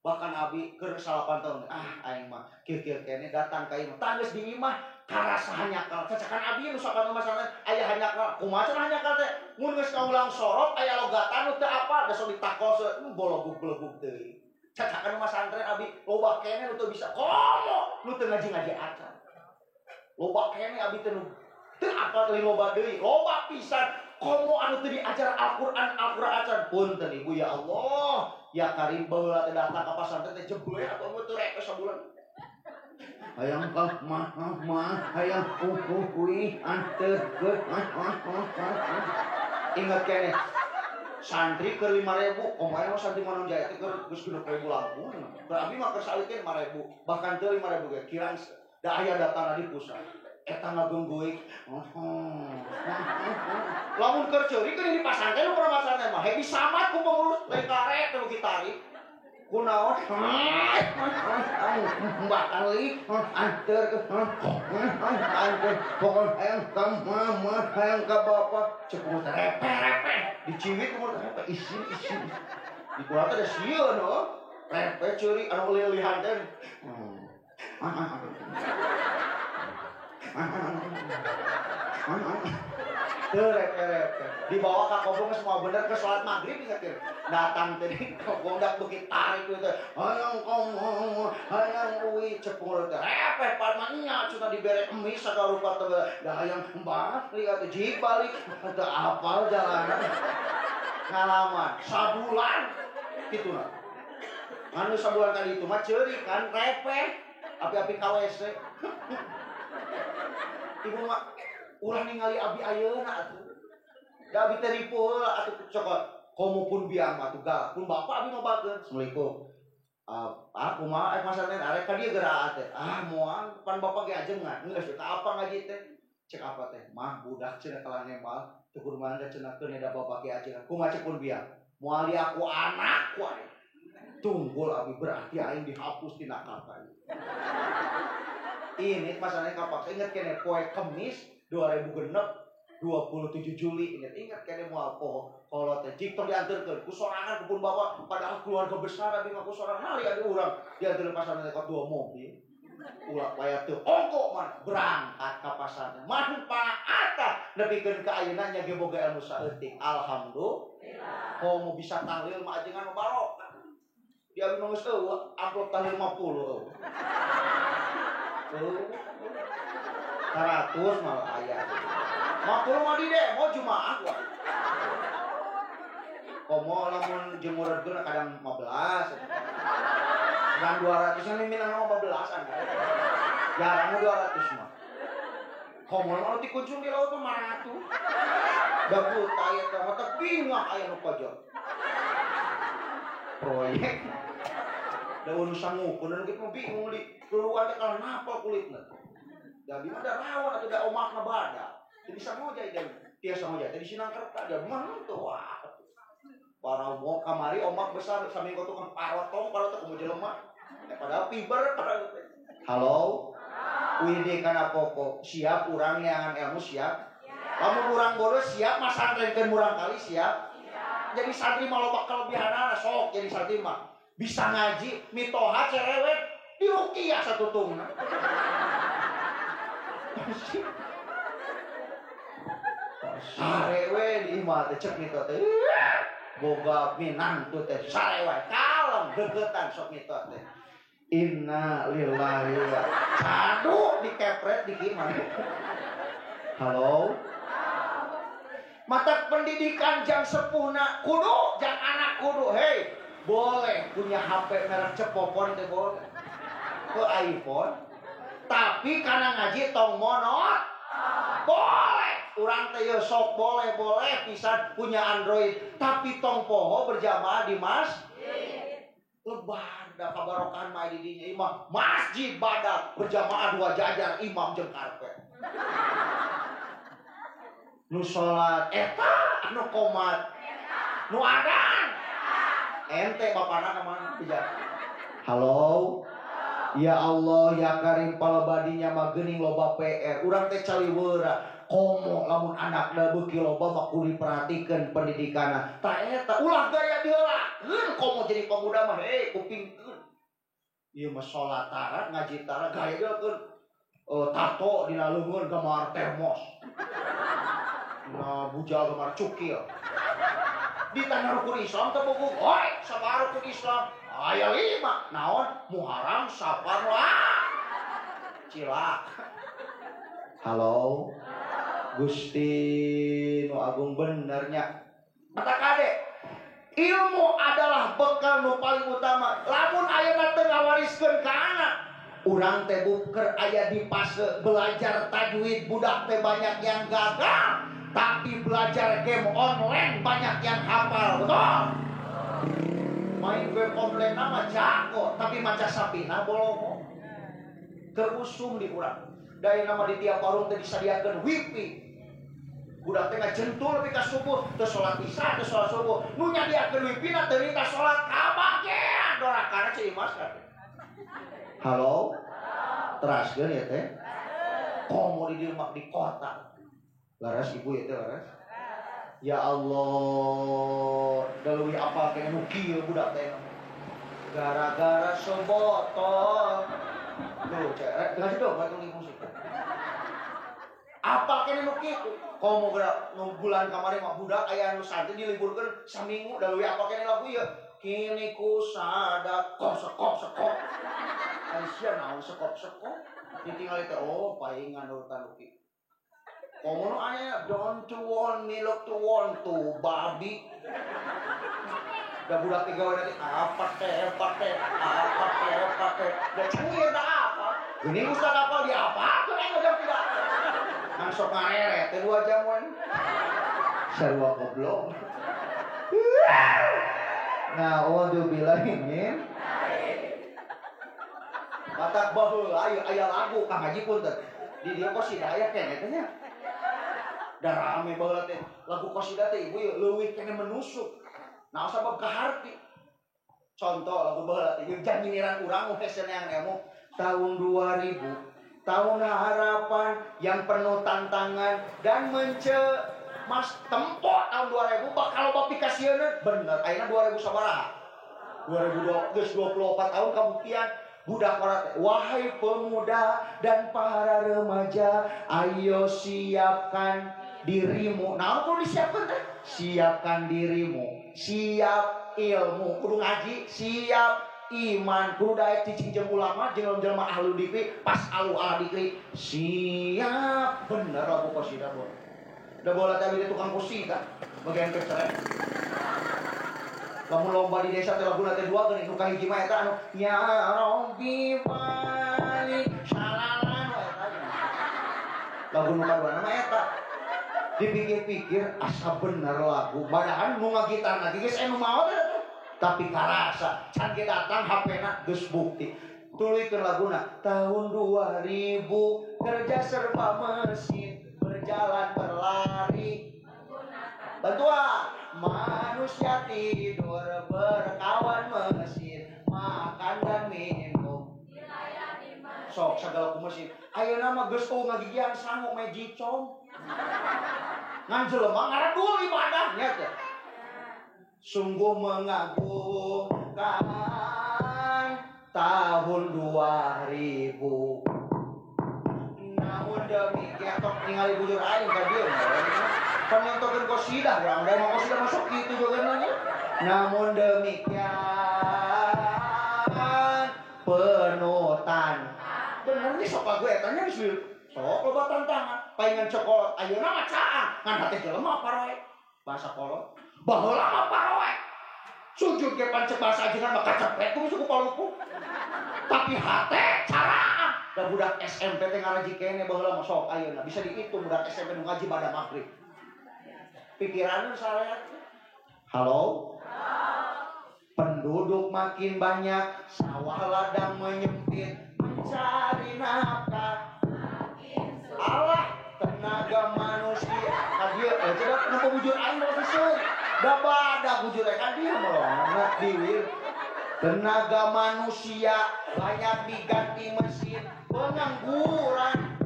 Bahkan abi keur 8 tahun ah aing mah kieu-kieu keneh datang ka imah. Tah geus di imah karasa hanyakal. Cacakan abi nu sok anu masalah aya hanyakal. Kumaha cenah hanyakal teh? Mun geus kaulang sorop aya logatan nu teu apal da sok ditakol bologug-bologug teuing. Cacakan mah santren abi loba keneh nu teu bisa komo nu teu ngaji-ngaji acan. Loba keneh abi teh nu teu apal teh loba deui. Loba pisan komo anu teu diajar Al-Qur'an Al-Qur'an acan. Punten ibu ya Allah. Ya Karim baheula teh datang ka pasantren teh jebule atuh mun teu rek sabulan. Hayang ka mah mah hayang uhuy anteur ingat keneh santri keur 5.000 komo santri Manung Jaya teh keur geus 6.000 langkung keur abi mah keur salikeun 5.000 bahkan teu 5.000 ge kirang da aya datana di pusat eta ngagenggoik lamun keur ceurik keur di pasantren nu pasantren mah happy samat ku pengurus lain karet teh beuki tarik kunaon mbak kali anter anter pokok hayang ka mama hayang ka bapak cek kumaha repe repe diciwit kumaha repe isin isin di kula teh da sieun heuh repe ceurik anu leulihan teh teu repe-repe dibawa ka kobong semua bener ke sholat maghrib ingat ya datang tadi kobong dak beuki tarik gitu hayang kong hayang uwi cepung teh repe palmanya cenah dibere emis sagala rupa teh da hayang mbah lihat jik balik teu apal jalanan ngalaman sabulan kitu na anu sabulan kali itu mah ceurik kan repe api-api ka WC ibu mah ulah ningali abi ayeuna atuh. Da abi teh ripuh heula atuh cokot. Komo pun biang atuh galak pun bapak abi ngobakeun. Assalamualaikum. Ah kumaha ek masaten arek ka dieu geura teh. Ah moal pan bapak ge ajengan. Geus ka apa ngaji teh? Cek apa teh? Mah budak cenah kalah nembal. Teu kudu mana cenah keun da bapak ge ajengan. Kumaha cek pun biang? Moal di aku anak ku aing. Tunggul abi berarti aing dihapus tina kapan. Ini masalahnya kapaksa inget kene poe Kemis 2006 27 Juli inget kene moal poho kalau teh jik tong dianterkeun ku sorangan ku pun bapak padahal keluarga besar abi mah ku sorangan hari abi urang dianterkeun pasar teh dua mobil ulah paya teu ongko mah berangkat ka pasar manfaat tah nepikeun ka ayeuna nya ge boga ilmu saeutik alhamdulillah komo bisa tahlil mah ajengan barokah di abi mah geus eueuh amplop tahlil 50 eueuh 100 malah aya. 50 mah di demo jumaah gua. Komo lamun jemureun kadang 15. Kadang 200 nya minang 15-an. Jarang 200 mah. Komo lamun dikunjung di laut mah 500. Da buta aya teh mah teh bingah aya nu pojok. Proyek. Da urusan ngukur dan kitu bingung di keluar teh kalau napa kulitna. Da bima da rawan atau da omakna bada. Teu bisa ngojay dan tiasa ngojay teh di Sinangkerta da mah teu wah. Para mau kamari omak besar saminggu tukang parotong parotong kumaha jelema. Padahal fiber Halo. Widi kana pokok siap urang neangan ilmu siap. Lamun urang bodoh siap masantrenkeun murang kali siap. Jadi santri mah loba kelebihanana sok jadi santri mah. Bisa ngaji, mitoha cerewet, diruqyah satutungna. Sare we di imah teh cek mitoha teh. Boga minantu teh sare wae kalem deukeutan sok mitoha teh. Inna lillahi wa cadu dikepret di imah. Halo. Mata pendidikan jang sepuhna kudu, jang anak kudu. Hei, boleh punya HP merek cepopon teh boleh. Ke iPhone. Tapi karena ngaji tong monot. Boleh. Urang teh ye sok boleh-boleh pisan punya Android, tapi tong poho berjamaah di masjid. Lebar da kabarokan mah di dinya imah masjid badak berjamaah dua jajar imam jeung karpet. Nu salat eta anu komat nu adan ente bapana ka mana bija. Halo. Ya Allah ya Karim palebadinya mah geuning loba PR urang teh caliweura komo lamun anakna beuki loba mah kudu diperhatikeun pendidikanna ta eta ulah gaya diheulakeun komo jadi pemuda mah hei kupingkeun ieu mah salat tara ngaji tara gaya diheulakeun tato dina leungeun gambar termos na bujal gambar cukil di tanah rukun Islam teh bogo oi sabaraha rukun Islam aya 5 naon Muharram Safar wah cilak. Halo Gusti nu agung benernya mata kade ilmu adalah bekal nu paling utama lamun ayeuna teu ngawariskeun ka anak urang teh buker aya di fase belajar tajwid budak teh banyak yang gagal tapi belajar game online banyak yang hafal, betul? Main game online nama jago, tapi maca sapina bolongo. Kerusum di urang. Dari nama di tiap warung teh disadiakeun wifi. Budak teh ngajentul nepi ka subuh, teu salat isya, teu salat subuh. Nu nyadiakeun wifi na teu nita salat kabagean dorakana ceu Imas kan. Halo? Teraskeun ya teh. Komo di dieu di kota. Laras ibu ya teh laras. Ya Allah, da leuwih apal keneh nu kieu budak teh. Gara-gara sebotol. Tuh, cek, ngaji dong, ngaji musik. Apal keneh nu kieu? Komo geura nu bulan kamari mah budak aya nu santri diliburkeun saminggu da leuwih apal keneh lagu ieu. Kini ku sadar kok sekop sekop. Aisyah naon sekop sekop. Ditinggal teh oh paingan urutan nu kieu. Komo aya don't you want me look to want to babi. Da budak tiga we nanti apa teh apa teh apa teh apa teh. Da cengir da apa? Geuning ustaz apal di apa? Teu aing jam tidak. Ngan sok ngareret teh 2 jam we. Sarua goblok. Nah, audzubillahi min. Batak baheula aya lagu Kang Haji punten. Di dieu kosida aya keneh teh nya. Da rame baheula teh lagu kosida teh ibu ieu leuwih keneh menusuk. Nah sabab kaharti. Contoh lagu baheula teh janyiniran urang nu hese neang ilmu tahun 2000, tahun harapan yang penuh tantangan dan mas tempo tahun 2000 bakal loba pikasieun bener ayeuna 2000 sabaraha? 2020 geus 24 tahun kabuktian. Budak orang, wahai pemuda dan para remaja, ayo siapkan dirimu. Nah, kudu disiapkan teh? Siapkan dirimu, siap ilmu, kudu ngaji, siap iman, kudu daek cicing jeung ulama, jeung jelema ahlu dikri, pas alu ala dikri, siap bener lagu qasidah bola. Da bola teh abdi tukang qasidah, bagian keceret. Lamun lomba di desa teh laguna teh dua geuning nu kahiji mah eta anu ya Rabbi balik salalan we eta. Lagu nu kadua mah eta. Dipikir-pikir asa bener lagu, padahal nu ngagitarna ge geus anu maot eta. Tapi karasa can ge datang HP-na geus bukti. Tuluykeun laguna tahun 2000 kerja serba mesin berjalan berlari. Bantuan manusia tidur berkawan mesin makan dan minum sok segala ku mesin ayeuna mah geus eueuh ngagigian sangu mejicom ngan jelema ngaradul ibadahnya teh Sungguh mengagumkan tahun 2000. Namun demikian tok ningali bujur aing ka dieu. Pan nyontokeun qasidah urang da mah qasidah masuk kitu jogeuna nya. Namun demikian penutan. Bener nih sok lagu eta nya geus sok loba tantangan. Paingan cokolot ayeuna mah caang ngan hate jelema paroe. Bahasa kolot. Baheula mah paroe. Sujud ge pancek bahasa ajengan mah kacepet ku suku palupu. Tapi hate caraan. Da budak SMP teh ngaraji kene baheula mah sok ayeuna bisa dihitung budak SMP nu ngaji pada maghrib. Pikiranna sareat. Halo? Penduduk makin banyak, sawah ladang menyempit, mencari nafkah. Allah, tenaga manusia. Kadieu cenah nu bujur aing mah susun. Da badak bujur aing kadieu mah diwir. Tenaga manusia banyak diganti mesin, pengangguran.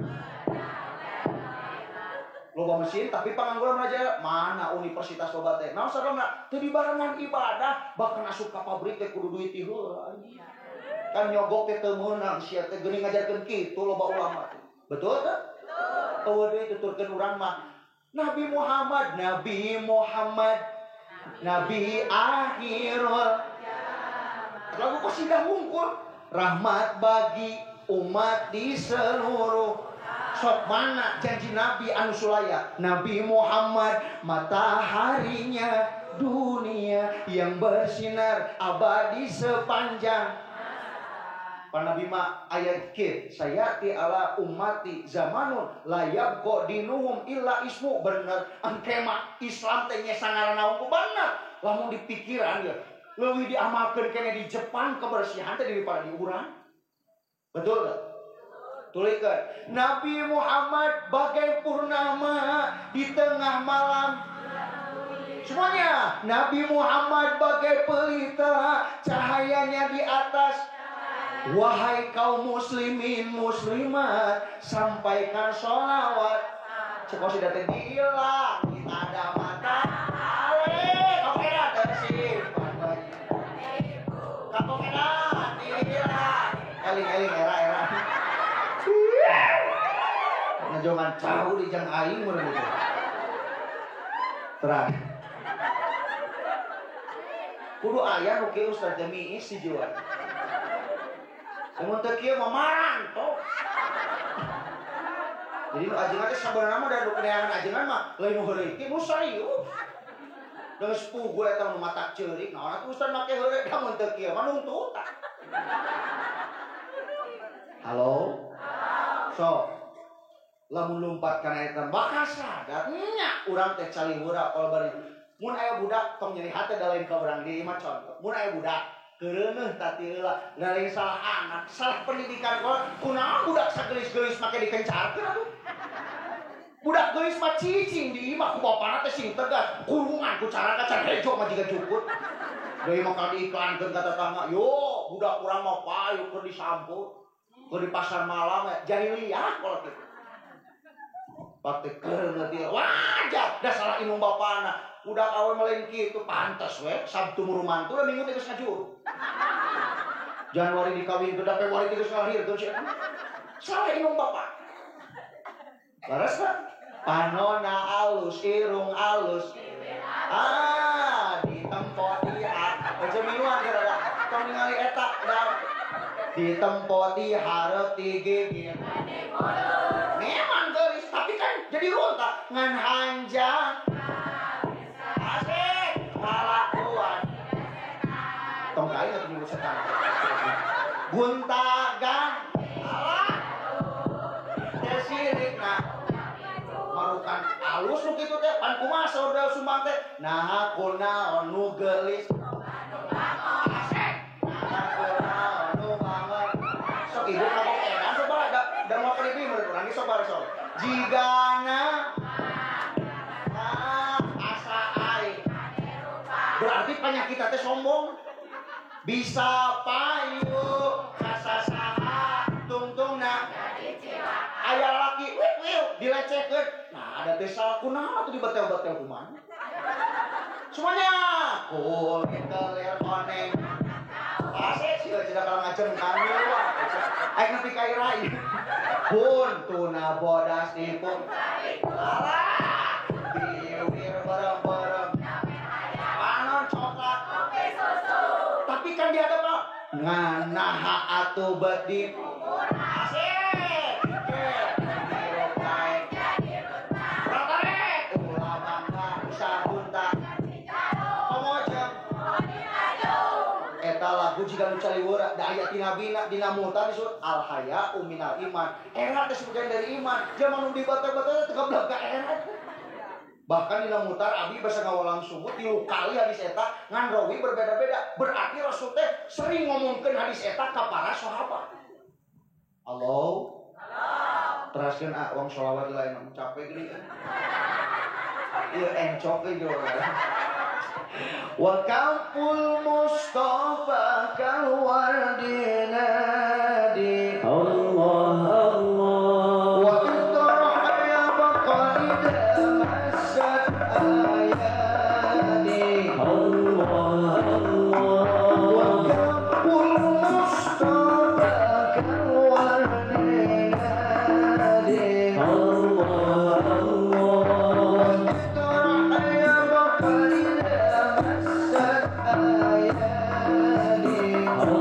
Loba mesin tapi pengangguran aja mana universitas loba teh. Naon sababna? Teu dibarengan ibadah, bahkan asup ka pabrik teh kudu duit heula. Kan nyogok teh teu meunang sia teh geuning ngajarkeun kitu loba ulama teh. Betul teh? Betul. Eueuh deui tuturkeun urang mah Nabi Muhammad, Nabi Muhammad, Nabi akhirul lagu qasidah mungkul rahmat bagi umat di seluruh. Sok mana janji Nabi anu sulaya Nabi Muhammad mataharinya dunia yang bersinar abadi sepanjang. Pak Nabi ma ayat kit sayati ala ummati zamanun la yabqa dinuhum illa ismu. Bener engke mah Islam teh nya sangarana unggul bener lamun dipikiran ya leuwih diamalkeun kene di Jepang kebersihan teh daripada di urang. Betul teh? Tulikan Nabi Muhammad bagai purnama di tengah malam. Semuanya Nabi Muhammad bagai pelita cahayanya di atas. Wahai kaum muslimin muslimat sampaikan sholawat. Cek sudah teh di langit ada matahari. Oke dah tersimpan. Kapok dah di langit. Eling-eling era-era. Ngajongan cau di jang aing mun gitu. Terang. Kudu aya nu kieu Ustaz teh miis si jiwa. Mun teu kieu mah marantok. Jadi nu ajengan teh sabenerna mah da nu keneangan ajengan mah lain nu heureuy nu serius. Da geus puguh eta nu matak ceurik naon atuh Ustaz make heureuy da mun teu kieu mah nungtutan. Halo? So, lamun lumpat kana eta bakal sadar nya urang teh caliwura kalau bari mun aya budak tong nyeri hate da lain ka urang di mah contoh. Mun aya budak keureuneuh tati heula lain salah anak, salah pendidikan kolot kunaon budak sagelis-gelis make dikencarkeun atuh. Budak geulis mah cicing di imah ku bapana teh sing tegas, kurungan ku cara kacan hejo mah jiga cukut. Deui mah ka diiklankeun ka tetangga, yo budak urang mah payu keur disampur. Keur di pasar malam ya jahiliyah kolot kitu. Pate keur ngerti wajar da salah indung bapana. Budak awe melain kitu pantes we Sabtu murumantu da Minggu teh geus ngajuru. Januari dikawinkeun da Februari teh geus ngalahirkeun sia. Salah indung bapa. Leres teh? Panona alus, irung alus. Ah, ditempo dia. Aja miluan geura da. Tong ningali eta da. Ditempo di hareup digigit. Memang geulis tapi kan jadi ronta ngan hanjang. Asik kalakuan. Tong kain atuh nyebut setan. Guntagan alah. Teh sirikna. Marukan alus nu kitu teh pan kumaha saur da Sumbang teh. Naha kunaon nu geulis. Asik. Naha kunaon nu banget. Sok ibu kapok edan sok bae da moal ka dieu meureun urang ge sok bae sok. Jigana asa aing. Berarti penyakit teh sombong. Bisa payu kasasaha tungtungna aya laki wiu dilecehkeun. Nah, ada teh salah kunaon atuh dibetel-betel kumaha. Semuanya kulit kelir koneng. Asik sih tidak kalau ngajeng kami wah. Aing nepi ka ira. Pun tuna bodas dipun. Alah. Biwir bareng-bareng. Panon coklat. Kopi susu. Tapi kan di hadap nganaha atuh bet di asik. Hirup naik jadi runtah. Ratarik. Ulah bangga usah buntah. Komo jeung eta lagu jiga nu caliwara da aya tina bina dina mutar disebut al haya minal iman. Era teh sebagian dari iman. Zaman nu dibater-bater teh geblek ka era. Bahkan dina mutar abi basa ngawalang sumut 3 kali hadis eta ngan rawi berbeda-beda. Berarti Rasul teh sering ngomongkeun hadis eta ka para sahabat. Halo. Halo. Teraskeun ah wong sholawat lain capek geuning. Ieu encok ge Wa kampul Mustafa kalwardinadi Allah Allah wa itrah yabqa idha massat ayati Allah Allah wa kampul Mustafa kalwardinadi Allah Allah wa itrah yabqa idha massat ayati Allah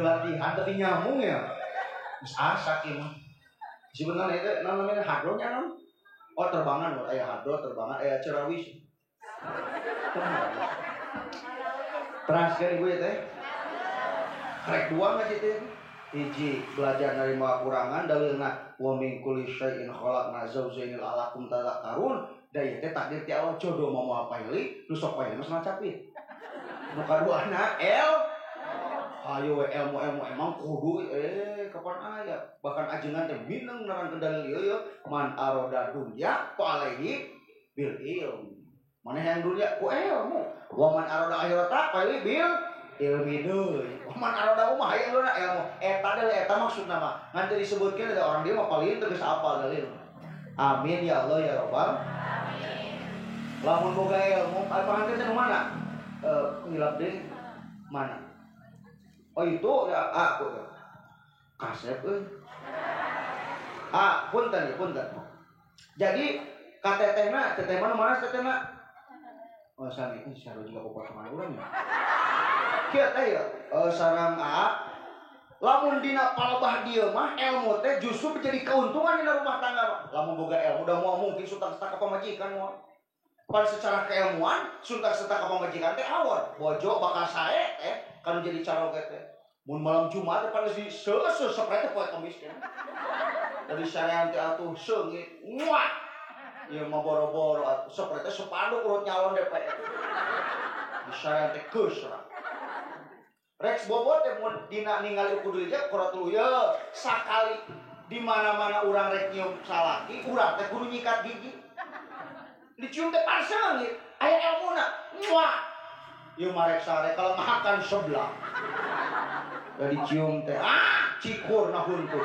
Latihan tapi nyambung ya. Asak ieu mah. Sebenarnya itu namanya hadronya non. Oh terbangan, aya hadro terbangan, aya cerawis. Teraskeun ibu ya teh. Rek dua ngaji teh. Hiji belajar nerima kurangan dalilna wa min kulli syai'in khalaqna zawjayn la'allakum tadhakkarun. Da ieu teh takdir ti Allah jodoh mau moal paili, nu sok paili mah cenah capit. Nu kaduana el Ayo we ilmu-ilmu emang kudu kapan aya bahkan ajengan teh mineng nerangkeun dalil ieu ye man aroda dunya fa alaihi bil ilm. Maneh yang dunya ku ilmu, wa man aroda akhirata fa alaihi bil ilmi deui. Wa man aroda umah hayang dona ilmu. Eta dalil eta maksudna mah. Ngan teu disebutkeun ada orang dia mah paling teu geus apal dalil. Amin ya Allah ya Rabbal alamin. Lamun boga ilmu, panganten teh nu mana? Ngilap deui mana? Oh itu ya aku kasep euy. Ah, punten ya, punten. Jadi ka tetehna, teteh mana mana tetehna? Oh sami, sarua juga popotongan urang ya. Kieu teh ya, sareng A lamun dina palebah dieu mah ilmu teh justru menjadi keuntungan dina rumah tangga mah. Lamun boga ilmu da moal mungkin suntak-suntak ka pamajikan moal. Pan secara keilmuan suntak-suntak ka pamajikan teh awon. Bojo bakal sae teh kan jadi caroge teh. Mun malam Jumat teh pan geus diseuseus sapre teh poe Kamis teh. Dari sarean teh atuh seungit. Muah. Ieu mah boro-boro atuh sapre teh sepanduk urut nyalon DPR. Di sarean teh geus lah. Rex bobot teh mun dina ningali kudu aja quratul ye sakali di mana-mana urang rek nyium salaki urang teh kudu nyikat gigi. Dicium teh paseungit aya elmuna. Muah. Ieu mah rek sare kalau makan sebelah. Da dicium teh ah cikur na huntu.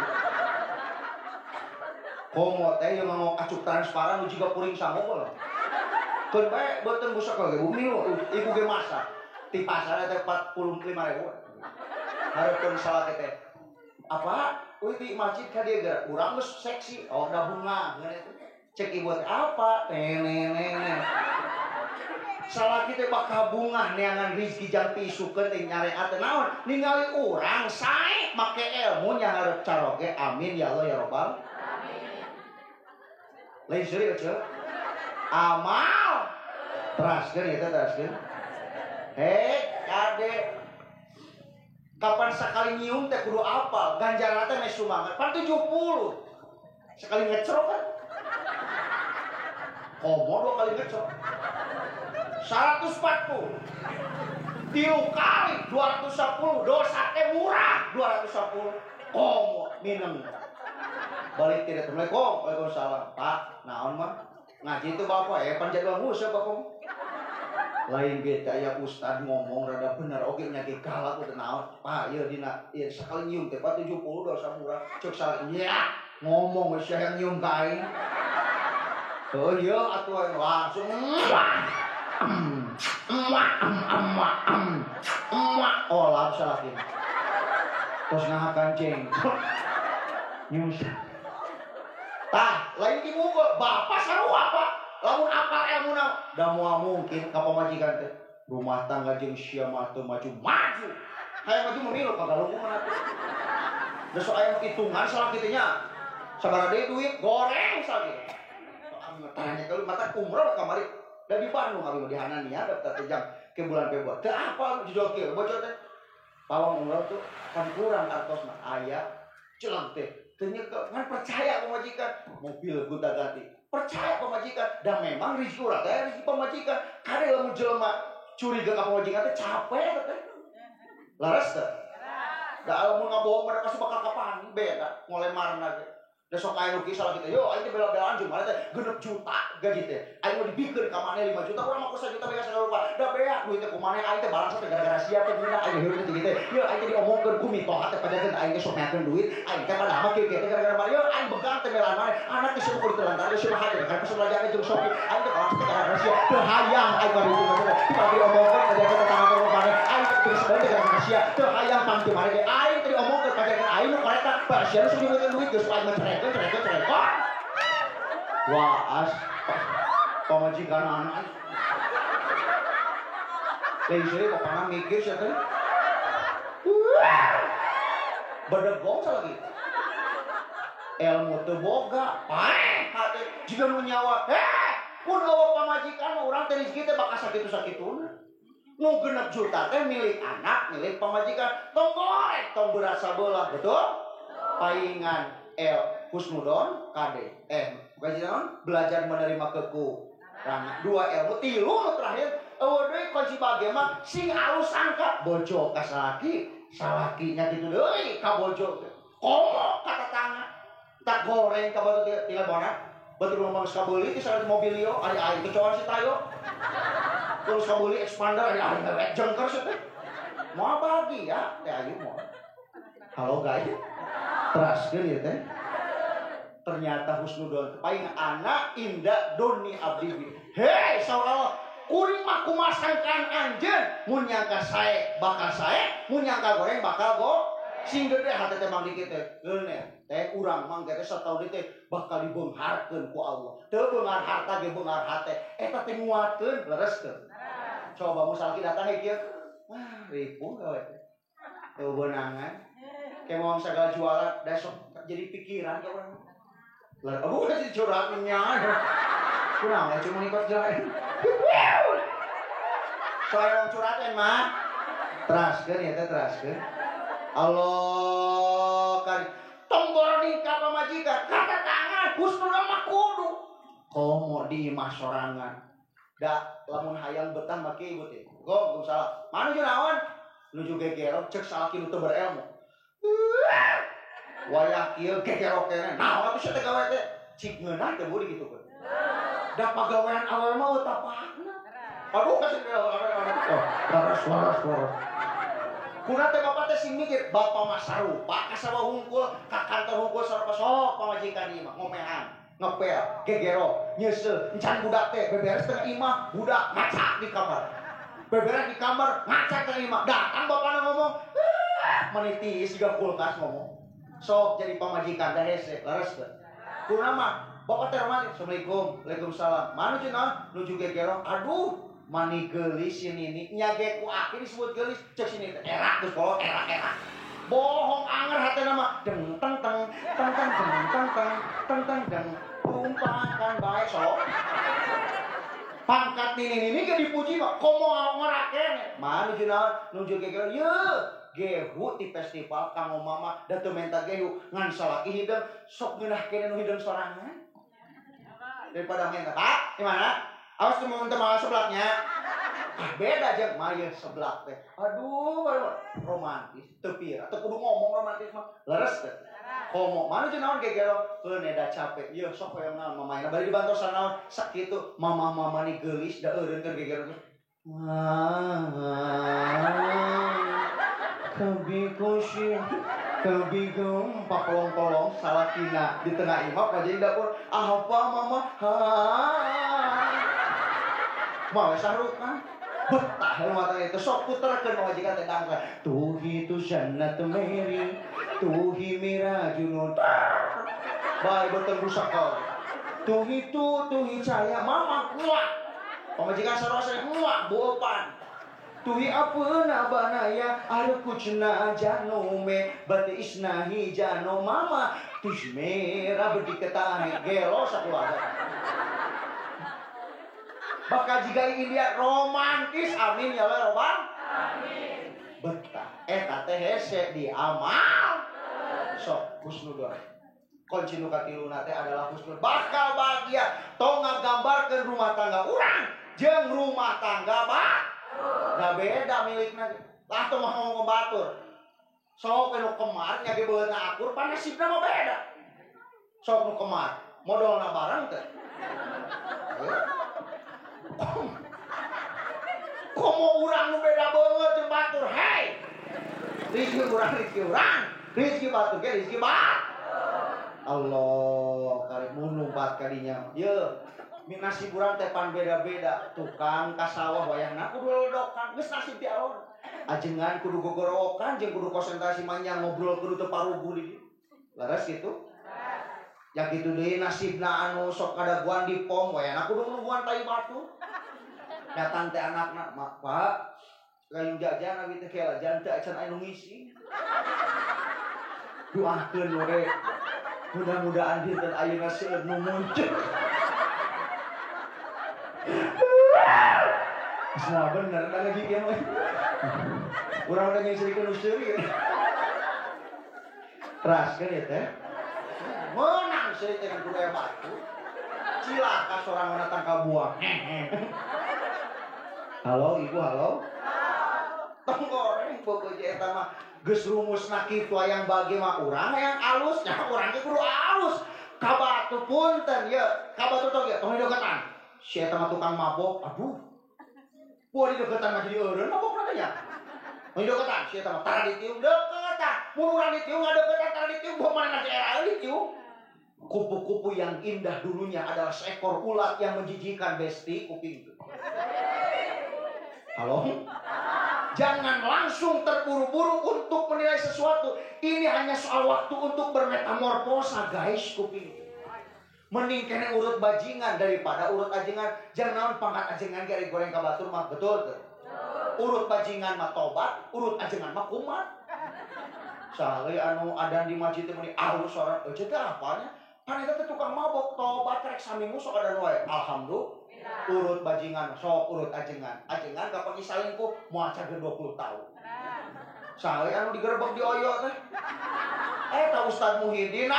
Komo teh ieu mah acuk transparan nu jiga puring sango. Keun bae beuteung busak ge bumi ibu ge masak. Di pasar teh 45.000. Hareupeun salat teh. Apa? Euy di masjid ka dieu geura. Urang geus seksi. Oh da bunga ngeun teh. Cek ibu teh apa? Nene. Salaki teh bakal bungah neangan rizki jang piisukeun teh nyareat teh naon? Ningali urang sae make ilmu nya hareup caroge. Amin ya Allah ya Rabbal alamin. Lain seuri euy. Amal. Teraskeun ieu teh teraskeun. Hei, kade. Kapan sekali nyium teh kudu apal, ganjaran teh meh sumanget. Pan 70. Sekali ngecrok kan. Komo 2 kali ngecrok. 140. 3 kali 210, dosa teh murah 210. Komo minum. Balik tidak Assalamualaikum. Waalaikumsalam. Pak, naon mah? Ngaji itu bapak pan jadwal nguseup bapak. Lain beta ya ustad ngomong rada bener oge nya ge galak teu naon. Pak ieu dina ieu sakali nyium teh 70 dosa murah. Cek salah nya ngomong geus yang nyium ka aing. Heuh ieu atuh langsung oh lap salah ieu. Tos ngahakan jengkol. Nyus. Tah, lain dimukul bapak sarua Pak. Lamun apal ilmuna da moal mungkin ka pamajikan teh rumah tangga jeung sia mah teu maju-maju. Hayang maju memilu kagalungkungan atuh. Da sok aya hitungan salah kitu nya. Sabaraha deui duit goreng salah kitu. Tanya kalau mata umroh kamari da di Bandung abi mah di Hanania daftar teh jam ke bulan Februari. Teu apal judul kieu bocor teh. Pawang umroh tuh kan kurang artosna aya celang teh. Teu nyekel ngan percaya pamajikan mobil gonta ganti. Percaya pamajikan dan memang rezeki urang teh rezeki pamajikan. Kade lamun jelema curiga ka pamajikan teh capek teh. Laras teh? Da lamun ngabohong mah pasti bakal kapan beda ngolemarna ge. Da sok aya nu kieu salah kitu. Yo aing teh bela-belaan jeung maneh teh 6 juta gaji teh. Aing mah dibikeun ka maneh 5 juta urang mah ku 1 juta beak sagala rupa. Da beak duit teh ku maneh aing teh barang teh gara-gara sia teh geunah aing heureun teh kitu. Yo aing teh diomongkeun ku mitoha teh pajakeun aing teh sok meakeun duit. Aing teh padahal mah kieu teh gara-gara maneh. Yo aing begang teh melan maneh. Anak teh kudu ditelantar geus mah hate kan pesan belajar jeung Sofi. Aing teh barang teh gara-gara sia. Teu hayang aing mah ditu teh. Diomongkeun pajakeun tetangga ku maneh. Aing teh geus gara-gara sia. Teu hayang pang teu maneh ge. Aing teh diomongkeun pajakeun aing nu kareta. Sia nu sok nyebutkeun duit geus aing mah cerek. Wah, as pamajikan anak. Lain seueur bapana mikir sia teh. Bedegong lagi. Ilmu teu boga, paeh hate jiga nu nyawa. Heh, pun eueuh pamajikan mah urang teh rezeki teh bakal sakitu-sakituna. Nu 6 juta teh milik anak, milik pamajikan. Tong goreng, tong beras sabelah, betul? Paingan el husnudon kade bukan naon belajar menerima kekurangan 2 ilmu 3 nu terakhir eueuh deui kunci bage mah sing alus sangka bojo ka salaki Salakinya kitu deui ka bojo teh. Komo ka tetangga. Tak goreng ka batur tilebona. Batur ngomong geus kabeuli ti salah mobil ieu, ari aing kecoan si tayo. Terus kabeuli expander ari aing rek jengker si teh. Moal bahagia teh ayu moal. Halo guys. Teraskeun ieu teh. Ternyata husnudon paling anak indah doni abdi. Hei saur Allah, kuring mah kumaha sangkaan anjeun, mun nyangka sae bakal sae, mun nyangka goreng bakal go. Sing gede hate teh mang dikit teh. Geuneh teh urang mang teh sataun teh bakal dibeungharkeun ku Allah. Teu beunghar harta ge beunghar hate. Eta teh nguatkeun leres teu. Coba mun salaki datang he kieu. Wah, ripuh gawe teh. Teu beunangan. Kayak mau segala jualan, da sok jadi pikiran ka urang. Lah, aduh jadi curhatnya. Kunaon ya cuma ikut jalan. Soalnya curhatin mah. Teraskeun ya teh teraskeun. Allah kari tombol nikah pamajikan kata tangan husnul mah kudu. Komo di imah sorangan. Da lamun hayang betah mah kieu ibu teh. Go, salah. Manuju naon? Nuju gegero cek salaki nu teu berelmu. Wayah kieu gegero keneh. Naon atuh sia teh gawe teh? Cik ngeunah teh budi kitu keun. Da pagawean awewe mah eueuh tapakna. Aduh kasih oh, laras laras laras. Kuna teh bapak teh sing mikir, bapak mah sarupa ka sawah hungkul, ka kantor hungkul sarupa sok pamajikan ieu mah ngomean, ngepel, gegero, nyeuseuh, encan budak teh beberes tengah imah, budak ngaca di kamar. Beberes di kamar, ngaca tengah imah. Datang bapakna ngomong, menitis juga kulkas ngomong. Sok jadi pamajikan dah hese, leres teh. Kuna mah bapak teh romantis, Assalamualaikum, waalaikumsalam. Manuju naon? Nuju gegero. Aduh, mani geulis si nini, nya ge ku aki disebut geulis, cek si nini teh erak geus kolot erak-erak. Bohong anger hatena mah deng teng teng teng teng deng teng teng teng teng deng tumpakan bae sok. Pangkat nini-nini ge dipuji mah komo ngeraken. Manuju naon? Nuju gegero. Yeuh. Gehu di festival kanggo mama da teu menta gehu ngan salaki hideung sok ngeunah keneh nu hideung sorangan daripada menta Pak di mana awas teu mun teu mawa seblaknya ah beda jeung mah ieu seblak teh aduh romantis teu pira teu kudu ngomong romantis mah leres teh komo mana jeung naon gegero keun da capek ieu sok hoyong naon mamaena bari dibantosan naon sakitu mama-mama ni geulis da eureun keur gegero Kabi kushi, kabi gum, pakolong-kolong, salakina di tengah imah jadi dapur. Apa mama? Ha, mau sarukan? Betah mata itu sok puterkeun pamajikan teh dangkan. Tuhi tu jannat meri, tuhi mira junun. Bae beuteung rusak kau. Tuhi tu, tuhi cahaya mama kuat. Pamajikan sarua kuat, buopan. Tuhi apna banaya ar kuch na jano me bat isna hi jano mama tuj mera berdikata gelo sakeluarga. Bakal jiga India romantis amin ya Allah robbal amin. Betah eta teh hese di amal. Sok husnudon. Kunci nu katiluna teh adalah husnudon. Bakal bahagia tong ngagambarkeun rumah tangga urang jeung rumah tangga bak. Gak beda milikna. Lah teu mah ngomong batur. Sok nu kemar nya ge beungeutna akur pan nasibna mah beda. Sok nu kemar modolna bareng teh. Komo urang nu beda beungeut jeung batur, hei. Rezeki urang rezeki urang, rezeki batur ge rezeki bat. Allah karek munumpat kadinya. Yeuh. Nasib urang teh pan beda-beda, tukang ka sawah wayahna kudu ledokan, geus nasib ti alon. Ajengan kudu gogorowokan jeung kudu konsentrasi manyang ngobrol kudu teu paruguh di dieu. Leres kitu? Ya kitu deui nasibna anu sok kadaguan di pom wayahna kudu nungguan tai batu. Datang teh anakna, "Pak, kayu jajan abi teh kela jan teu acan aya nu ngisi." Doakeun we. Mudah-mudahan dinten ayeuna seueur nu muncul. Nah bener, ada lagi yang lain. Orang udah nyisirikeun nu seuri. Teraskeun ya teh. Menang seuri teh kudu aya batu. Cilaka sorangan tangkal buah. Halo ibu, halo. Tong goreng pokoknya eta mah Geus rumusna kitu hayang bagi mah urang hayang alus, nya urang ge kudu alus. Ka batu punten ye, ka batu tong ye, tong dideketan. Si eta mah tukang mabok, aduh. Poe dideketan mah jadi eureun mabokna teh nya. Tong dideketan, si eta mah tara ditiung deketan. Mun urang ditiung ngadeketan tara ditiung, boh mana nanti era ditiung. Kupu-kupu yang indah dulunya adalah seekor ulat yang menjijikan besti kuping. Halo? Jangan langsung terburu-buru untuk menilai sesuatu. Ini hanya soal waktu untuk bermetamorfosa, guys, kuping. Mending kene urut bajingan daripada urut ajengan. Jangan naon pangkat ajengan ge goreng ka batur mah, betul teu? Urut bajingan mah tobat, urut ajengan mah kumat. Saha anu adan di masjid teh meuni alus soran, eueuh teh apanya? Pan eta teh tukang mabok, tobat rek saminggu sok adan wae. Alhamdulillah. Urut bajingan sok urut ajengan. Ajengan kapan salingkuh moal cager 20 tahun. Saha anu digerebek di oyo teh? Eta Ustad Muhyiddin.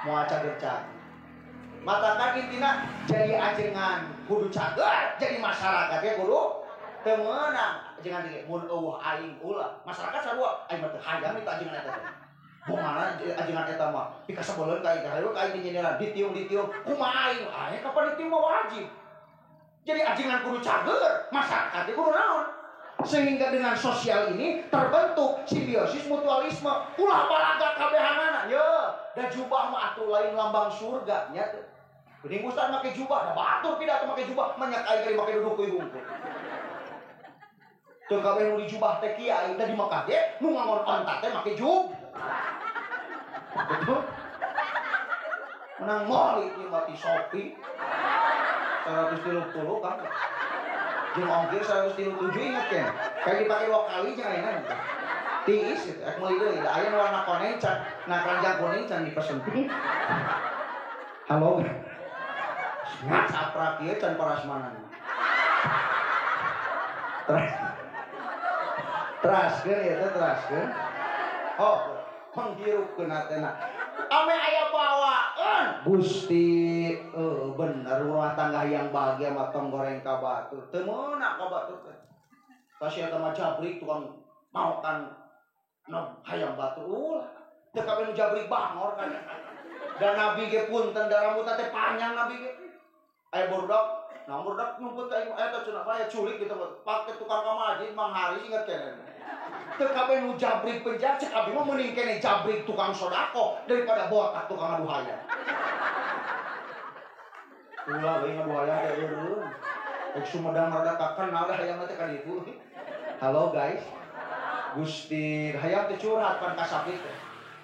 Moal cager cager. Matakan intina jadi ajengan kudu cager, jadi masyarakat ya kudu teu meunang. Ajengan teh mun eueuh aing ulah. Masyarakat sarua aing mah teu hayang itu ajengan eta teh. Bongana ajengan eta mah pikasebeleun ka aing, hayu ka aing dinyindiran, ditiung-ditiung, kumaha aing? Aing kapan ditiung mah wajib. Jadi ajengan kudu cager, masyarakat kudu naon? Sehingga dengan sosial ini terbentuk simbiosis mutualisme. Ulah balaga kabehanana, ye, da jubah mah atuh lain lambang surga nya teh. Geuning ustad make jubah, da batur pidato make jubah, menyak aing kali make duduk kuy hungkul. Teu kabeh nu dijubah teh kiai da di Mekah ge nu ngangon onta teh make jubah. Betul? Menang moli ieu mati Shopee 130 kan. Jeung ongkir 137 inget kan? Kayak dipake 2 kali jangan enak. Tiis gitu, ek meuli deui. Da aya nu warna koneng can, nah keranjang kuning can dipesen. Halo. Ngacaprak ieu can parasmanan. Teraskeun ieu teh teraskeun. Oh, menghirupkeun hatena. Ame aya bawaan. Gusti, bener rumah tangga yang bahagia mah tong goreng ka batur. Teu meunang ka batur teh. Kasih eta mah jabrik tukang maokan no hayang batur ulah. Teu kabeh nu jabrik bangor kan. Dan nabi ge punten da rambutna teh panjang nabi ge. Aya barudak, nah barudak nyumput ka aing eta cenah aya culik gitu pake tukang ka masjid Mang Haris inget keneh. Teu kabeh nu jabrik penjahat cek abi mah mending keneh jabrik tukang sodako daripada botak tukang ngadu hayam. Ulah we ngadu hayam teh eureun. Rek Sumedang rada kakenal da hayam teh ka ditu. Halo guys. Gusti hayam teh curhat pan ka sapi teh.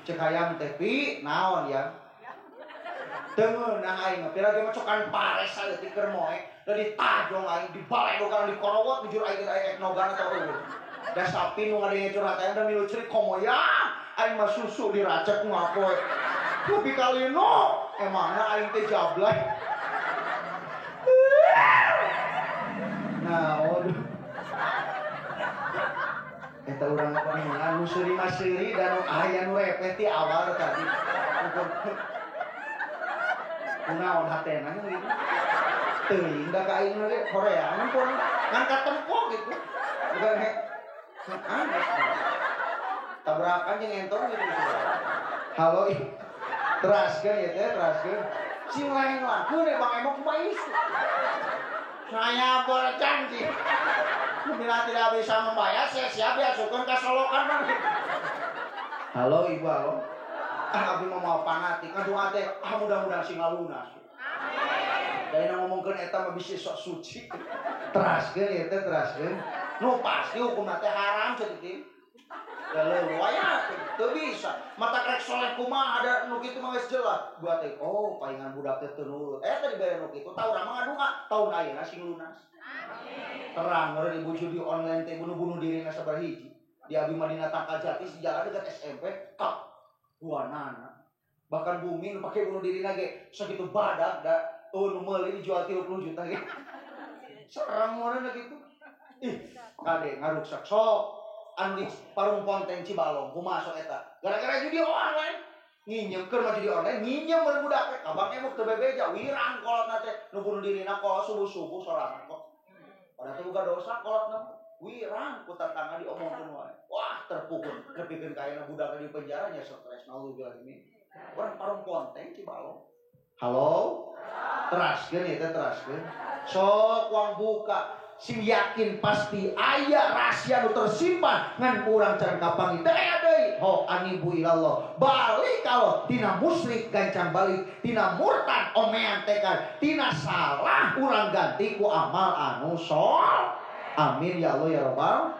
Cek hayam teh pi naon ya? Teu meunang aing mah pira ge mah cokan pares saeutik keur moe. Da ditajong aing dibaledogan dikorowot bujur aing teh nogan atau eueuh. Da sapi nu ngadenge curhat aing da milu cerik komo ya aing mah susu diracek ngapoe. Lebih kalino emangna aing teh jablay. Nah, waduh. Eta urang panengan nu seuri mah seuri da nu aya nu repeh ti awal tadi. Kunaon hatena nya gitu. Teuing da ka aing ge horeangan pun ngan katempo gitu. Bukan he. Tabrakan jeung entor gitu. Halo ih. Teraskeun ieu teh, teraskeun. Sing lain laku deh Bang Emok kumaha isu. Saya berjanji bila tidak bisa membayar saya siap diasupkeun ka solokan Bang. Halo Ibu halo. Ah abdi mah moal fanatik ngadoa teh ah mudah-mudahan sing lunas. Amin. Da ngomongkeun eta mah bisi sok suci. Teraskeun ieu teh teraskeun. Nu pasti hukumna teh haram cek teh. Da leuwih waya teu bisa. Mata krek soleh kumaha ada nu kitu mah geus jelas. Buat teh oh paingan budak teh teu nurut. Eta dibere nu kitu tahu urang mah ngadunga taun ayeuna sing lunas. Amin. Terang meureun ibu judi online teh bunuh-bunuh dirina sabaraha hiji. Di abi Madinah Tangkal Jati si jalan dekat SMP kap buanana. Bahkan bumi nu pake bunuh dirina ge sakitu badak da nu meuli dijual 30 juta ge. Serem meureun kitu. Ih, kade ngaruksak sok. Anu di Parung Ponteng Cibalong kumaha sok eta. Gara-gara judi online. Nginjem keur mah judi online nginjem meureun budak teh. Ka Bang Emok teu bebeja wirang kolotna teh nu bunuh dirina kolot subuh-subuh sorangan kok. Padahal teh boga dosa kolotna. Wirang ku tatangga diomongkeun wae. Wah, terpukul. Nepikeun ka ayeuna budak di penjara nya stres naudzubillah ini. Urang parung ponteng Cibalong. Halo? Teraskeun ieu teh teraskeun. Sok wang buka sing yakin pasti aya rahasia nu tersimpan ngan urang can kapanggih. Teu aya deui. Ho anibu ilallah. Balik kalau tina musyrik gancang balik, tina murtad omean tekad, tina salah urang ganti ku amal anu sol. Amin ya Allah ya Rabbal.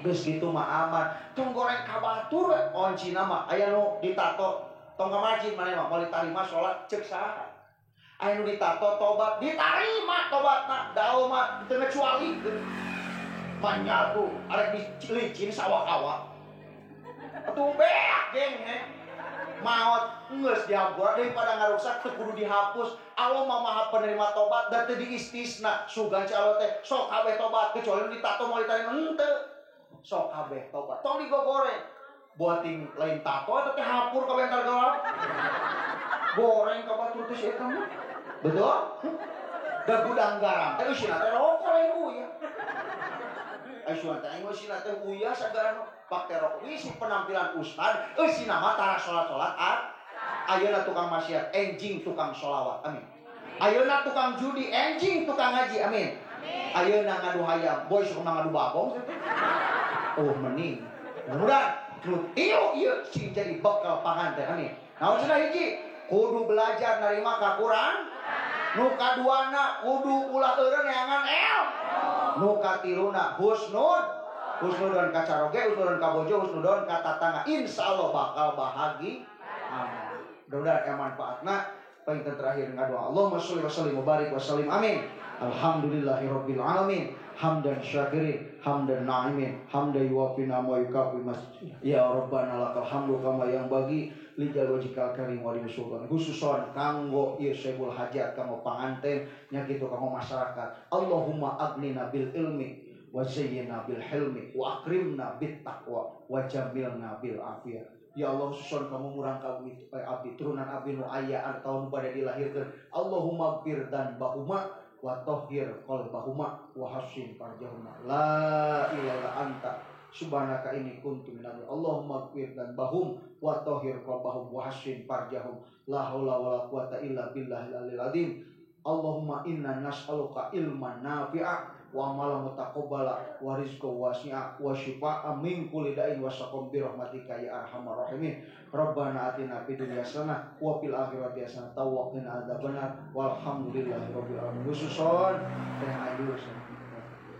Geus kitu mah aman. Tong goreng ka batur we oncina mah aya nu ditato tong ka masjid maneh mah moal ditarima salat ceuk saha. Aya nu ditato tobat ditarima tobatna da Allah mah teu ngecualikeun. Manyatu arek dilicin sawak-awak. Atuh beak geng he. Maot geus dihampura daripada ngaruksak teu kudu dihapus. Allah mah maha penerima tobat dan teu diistisna. Sugan si Allah teh sok kabeh tobat kecuali nu ditato moal ditarima henteu. Sok kabeh tobat. Tong digogoreng. Buating lain tato eta teh hapur kabeh entar gelap. Goreng ka batur teh si eta mah. Betul? Da gudang garam teh eusina teh rokok lain uyah. Eusina teh eusina teh uyah sagala pake rokok isi penampilan ustad eusina mah tara salat-salat ayeuna tukang maksiat enjing tukang sholawat amin. Ayeuna tukang judi enjing tukang ngaji amin. Ayeuna ngadu hayam boy sok ngadu bagong. Oh mending. Mudah-mudahan nu tilu ieu sing jadi bekal panganten amin. Naon cenah hiji? Kudu belajar narima kakurang. Nu kaduana kudu ulah eureun neangan el. Nu katiluna husnud. Husnudon ka caroge, husnudon ka bojo, husnudon ka tatangga. Insyaallah bakal bahagia. Amin. Mudah-mudahan aya manfaatna. Paling terakhir ngadoa Allahumma sholli wa sallim wa barik wa sallim amin. Alhamdulillahirabbil alamin. Hamdan syakirin, hamdan na'imin, hamdan yuwafina wa yukafi masjid. Ya Rabbana lakal hamdu kama yang bagi lijal wajikal karim wa sultan. Khususon kanggo ieu sebul hajat kanggo panganten nya kitu kanggo masyarakat. Allahumma agnina bil ilmi wa zayyina bil hilmi wa akrimna bit taqwa wa jamilna bil afiyah. Ya Allah susun kamu murang kamu itu abdi turunan abdi nu aya atau nu bade dilahirkeun. Allahumma gfir dan bahuma wa tahhir qalbahuma wa hassin farjahuma. La ilaha anta subhanaka inni kuntu minadh. Allahumma gfir dan bahum wa tahhir qalbahum wa hassin farjahum. La haula wala quwata illa billahil aliyil azim. Allahumma inna nas'aluka ilman nafi'a wa amalan mutaqabbala wa rizqan wasi'a wa syifaa'a min kulli da'in wa saqam bi rahmatika ya arhamar rahimin. Rabbana atina fid dunya hasanah wa fil akhirati hasanah wa qina adzabannar. Walhamdulillahi rabbil alamin. Khususon teh ayu.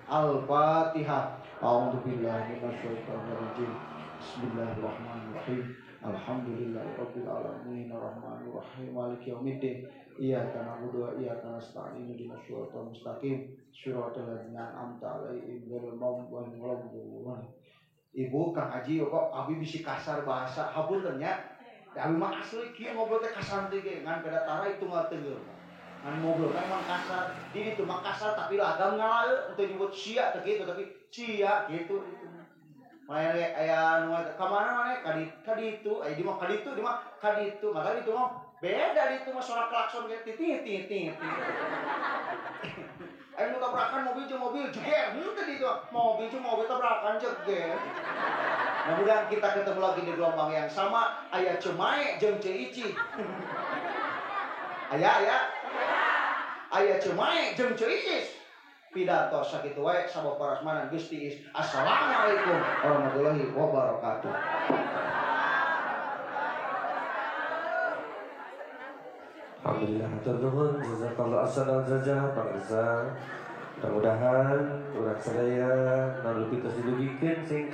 Al-Fatihah. A'udzu billahi minasyaitonir rajim. Bismillahirrahmanirrahim. Alhamdulillahi rabbil alamin arrahmanir rahim maliki yaumiddin. Iyyaka na'budu wa iyyaka nasta'in ihdinas siratal mustaqim siratal ladzina an'amta 'alaihim ghairil maghdubi 'alaihim waladdallin. Ibu Kang Haji kok abi bisi kasar bahasa hapunten nya. Da abi mah asli kieu ngobrol teh kasar teh ge ngan beda tara itu ngateunggeul. Ngan ngobrol teh emang kasar. Di ditu mah kasar tapi lagam ngalaeu teu nyebut sia teh kitu tapi sia kitu itu. Mana aya nu ka mana mana ka ditu aya di mah ka ditu di mah ka ditu maka ditu mah beda di itu mah suara klakson kayak titi titi titi. Ayo nu tabrakan mobil jeung mobil jeger, henteu di itu mobil jeung mobil tabrakan jeger. Mudah-mudahan kita ketemu lagi di gelombang yang sama. Aya Cemae jeung Ceici. Aya aya. Aya Cemae jeung Ceicis. Pidato sakitu wae sabab parasmanan Gusti Is. Assalamualaikum warahmatullahi wabarakatuh. Alhamdulillah, hatur nuhun, jazakallah ahsanal jazaa, pangsa. Mudah-mudahan urang sadaya nalupi tos didugikeun sing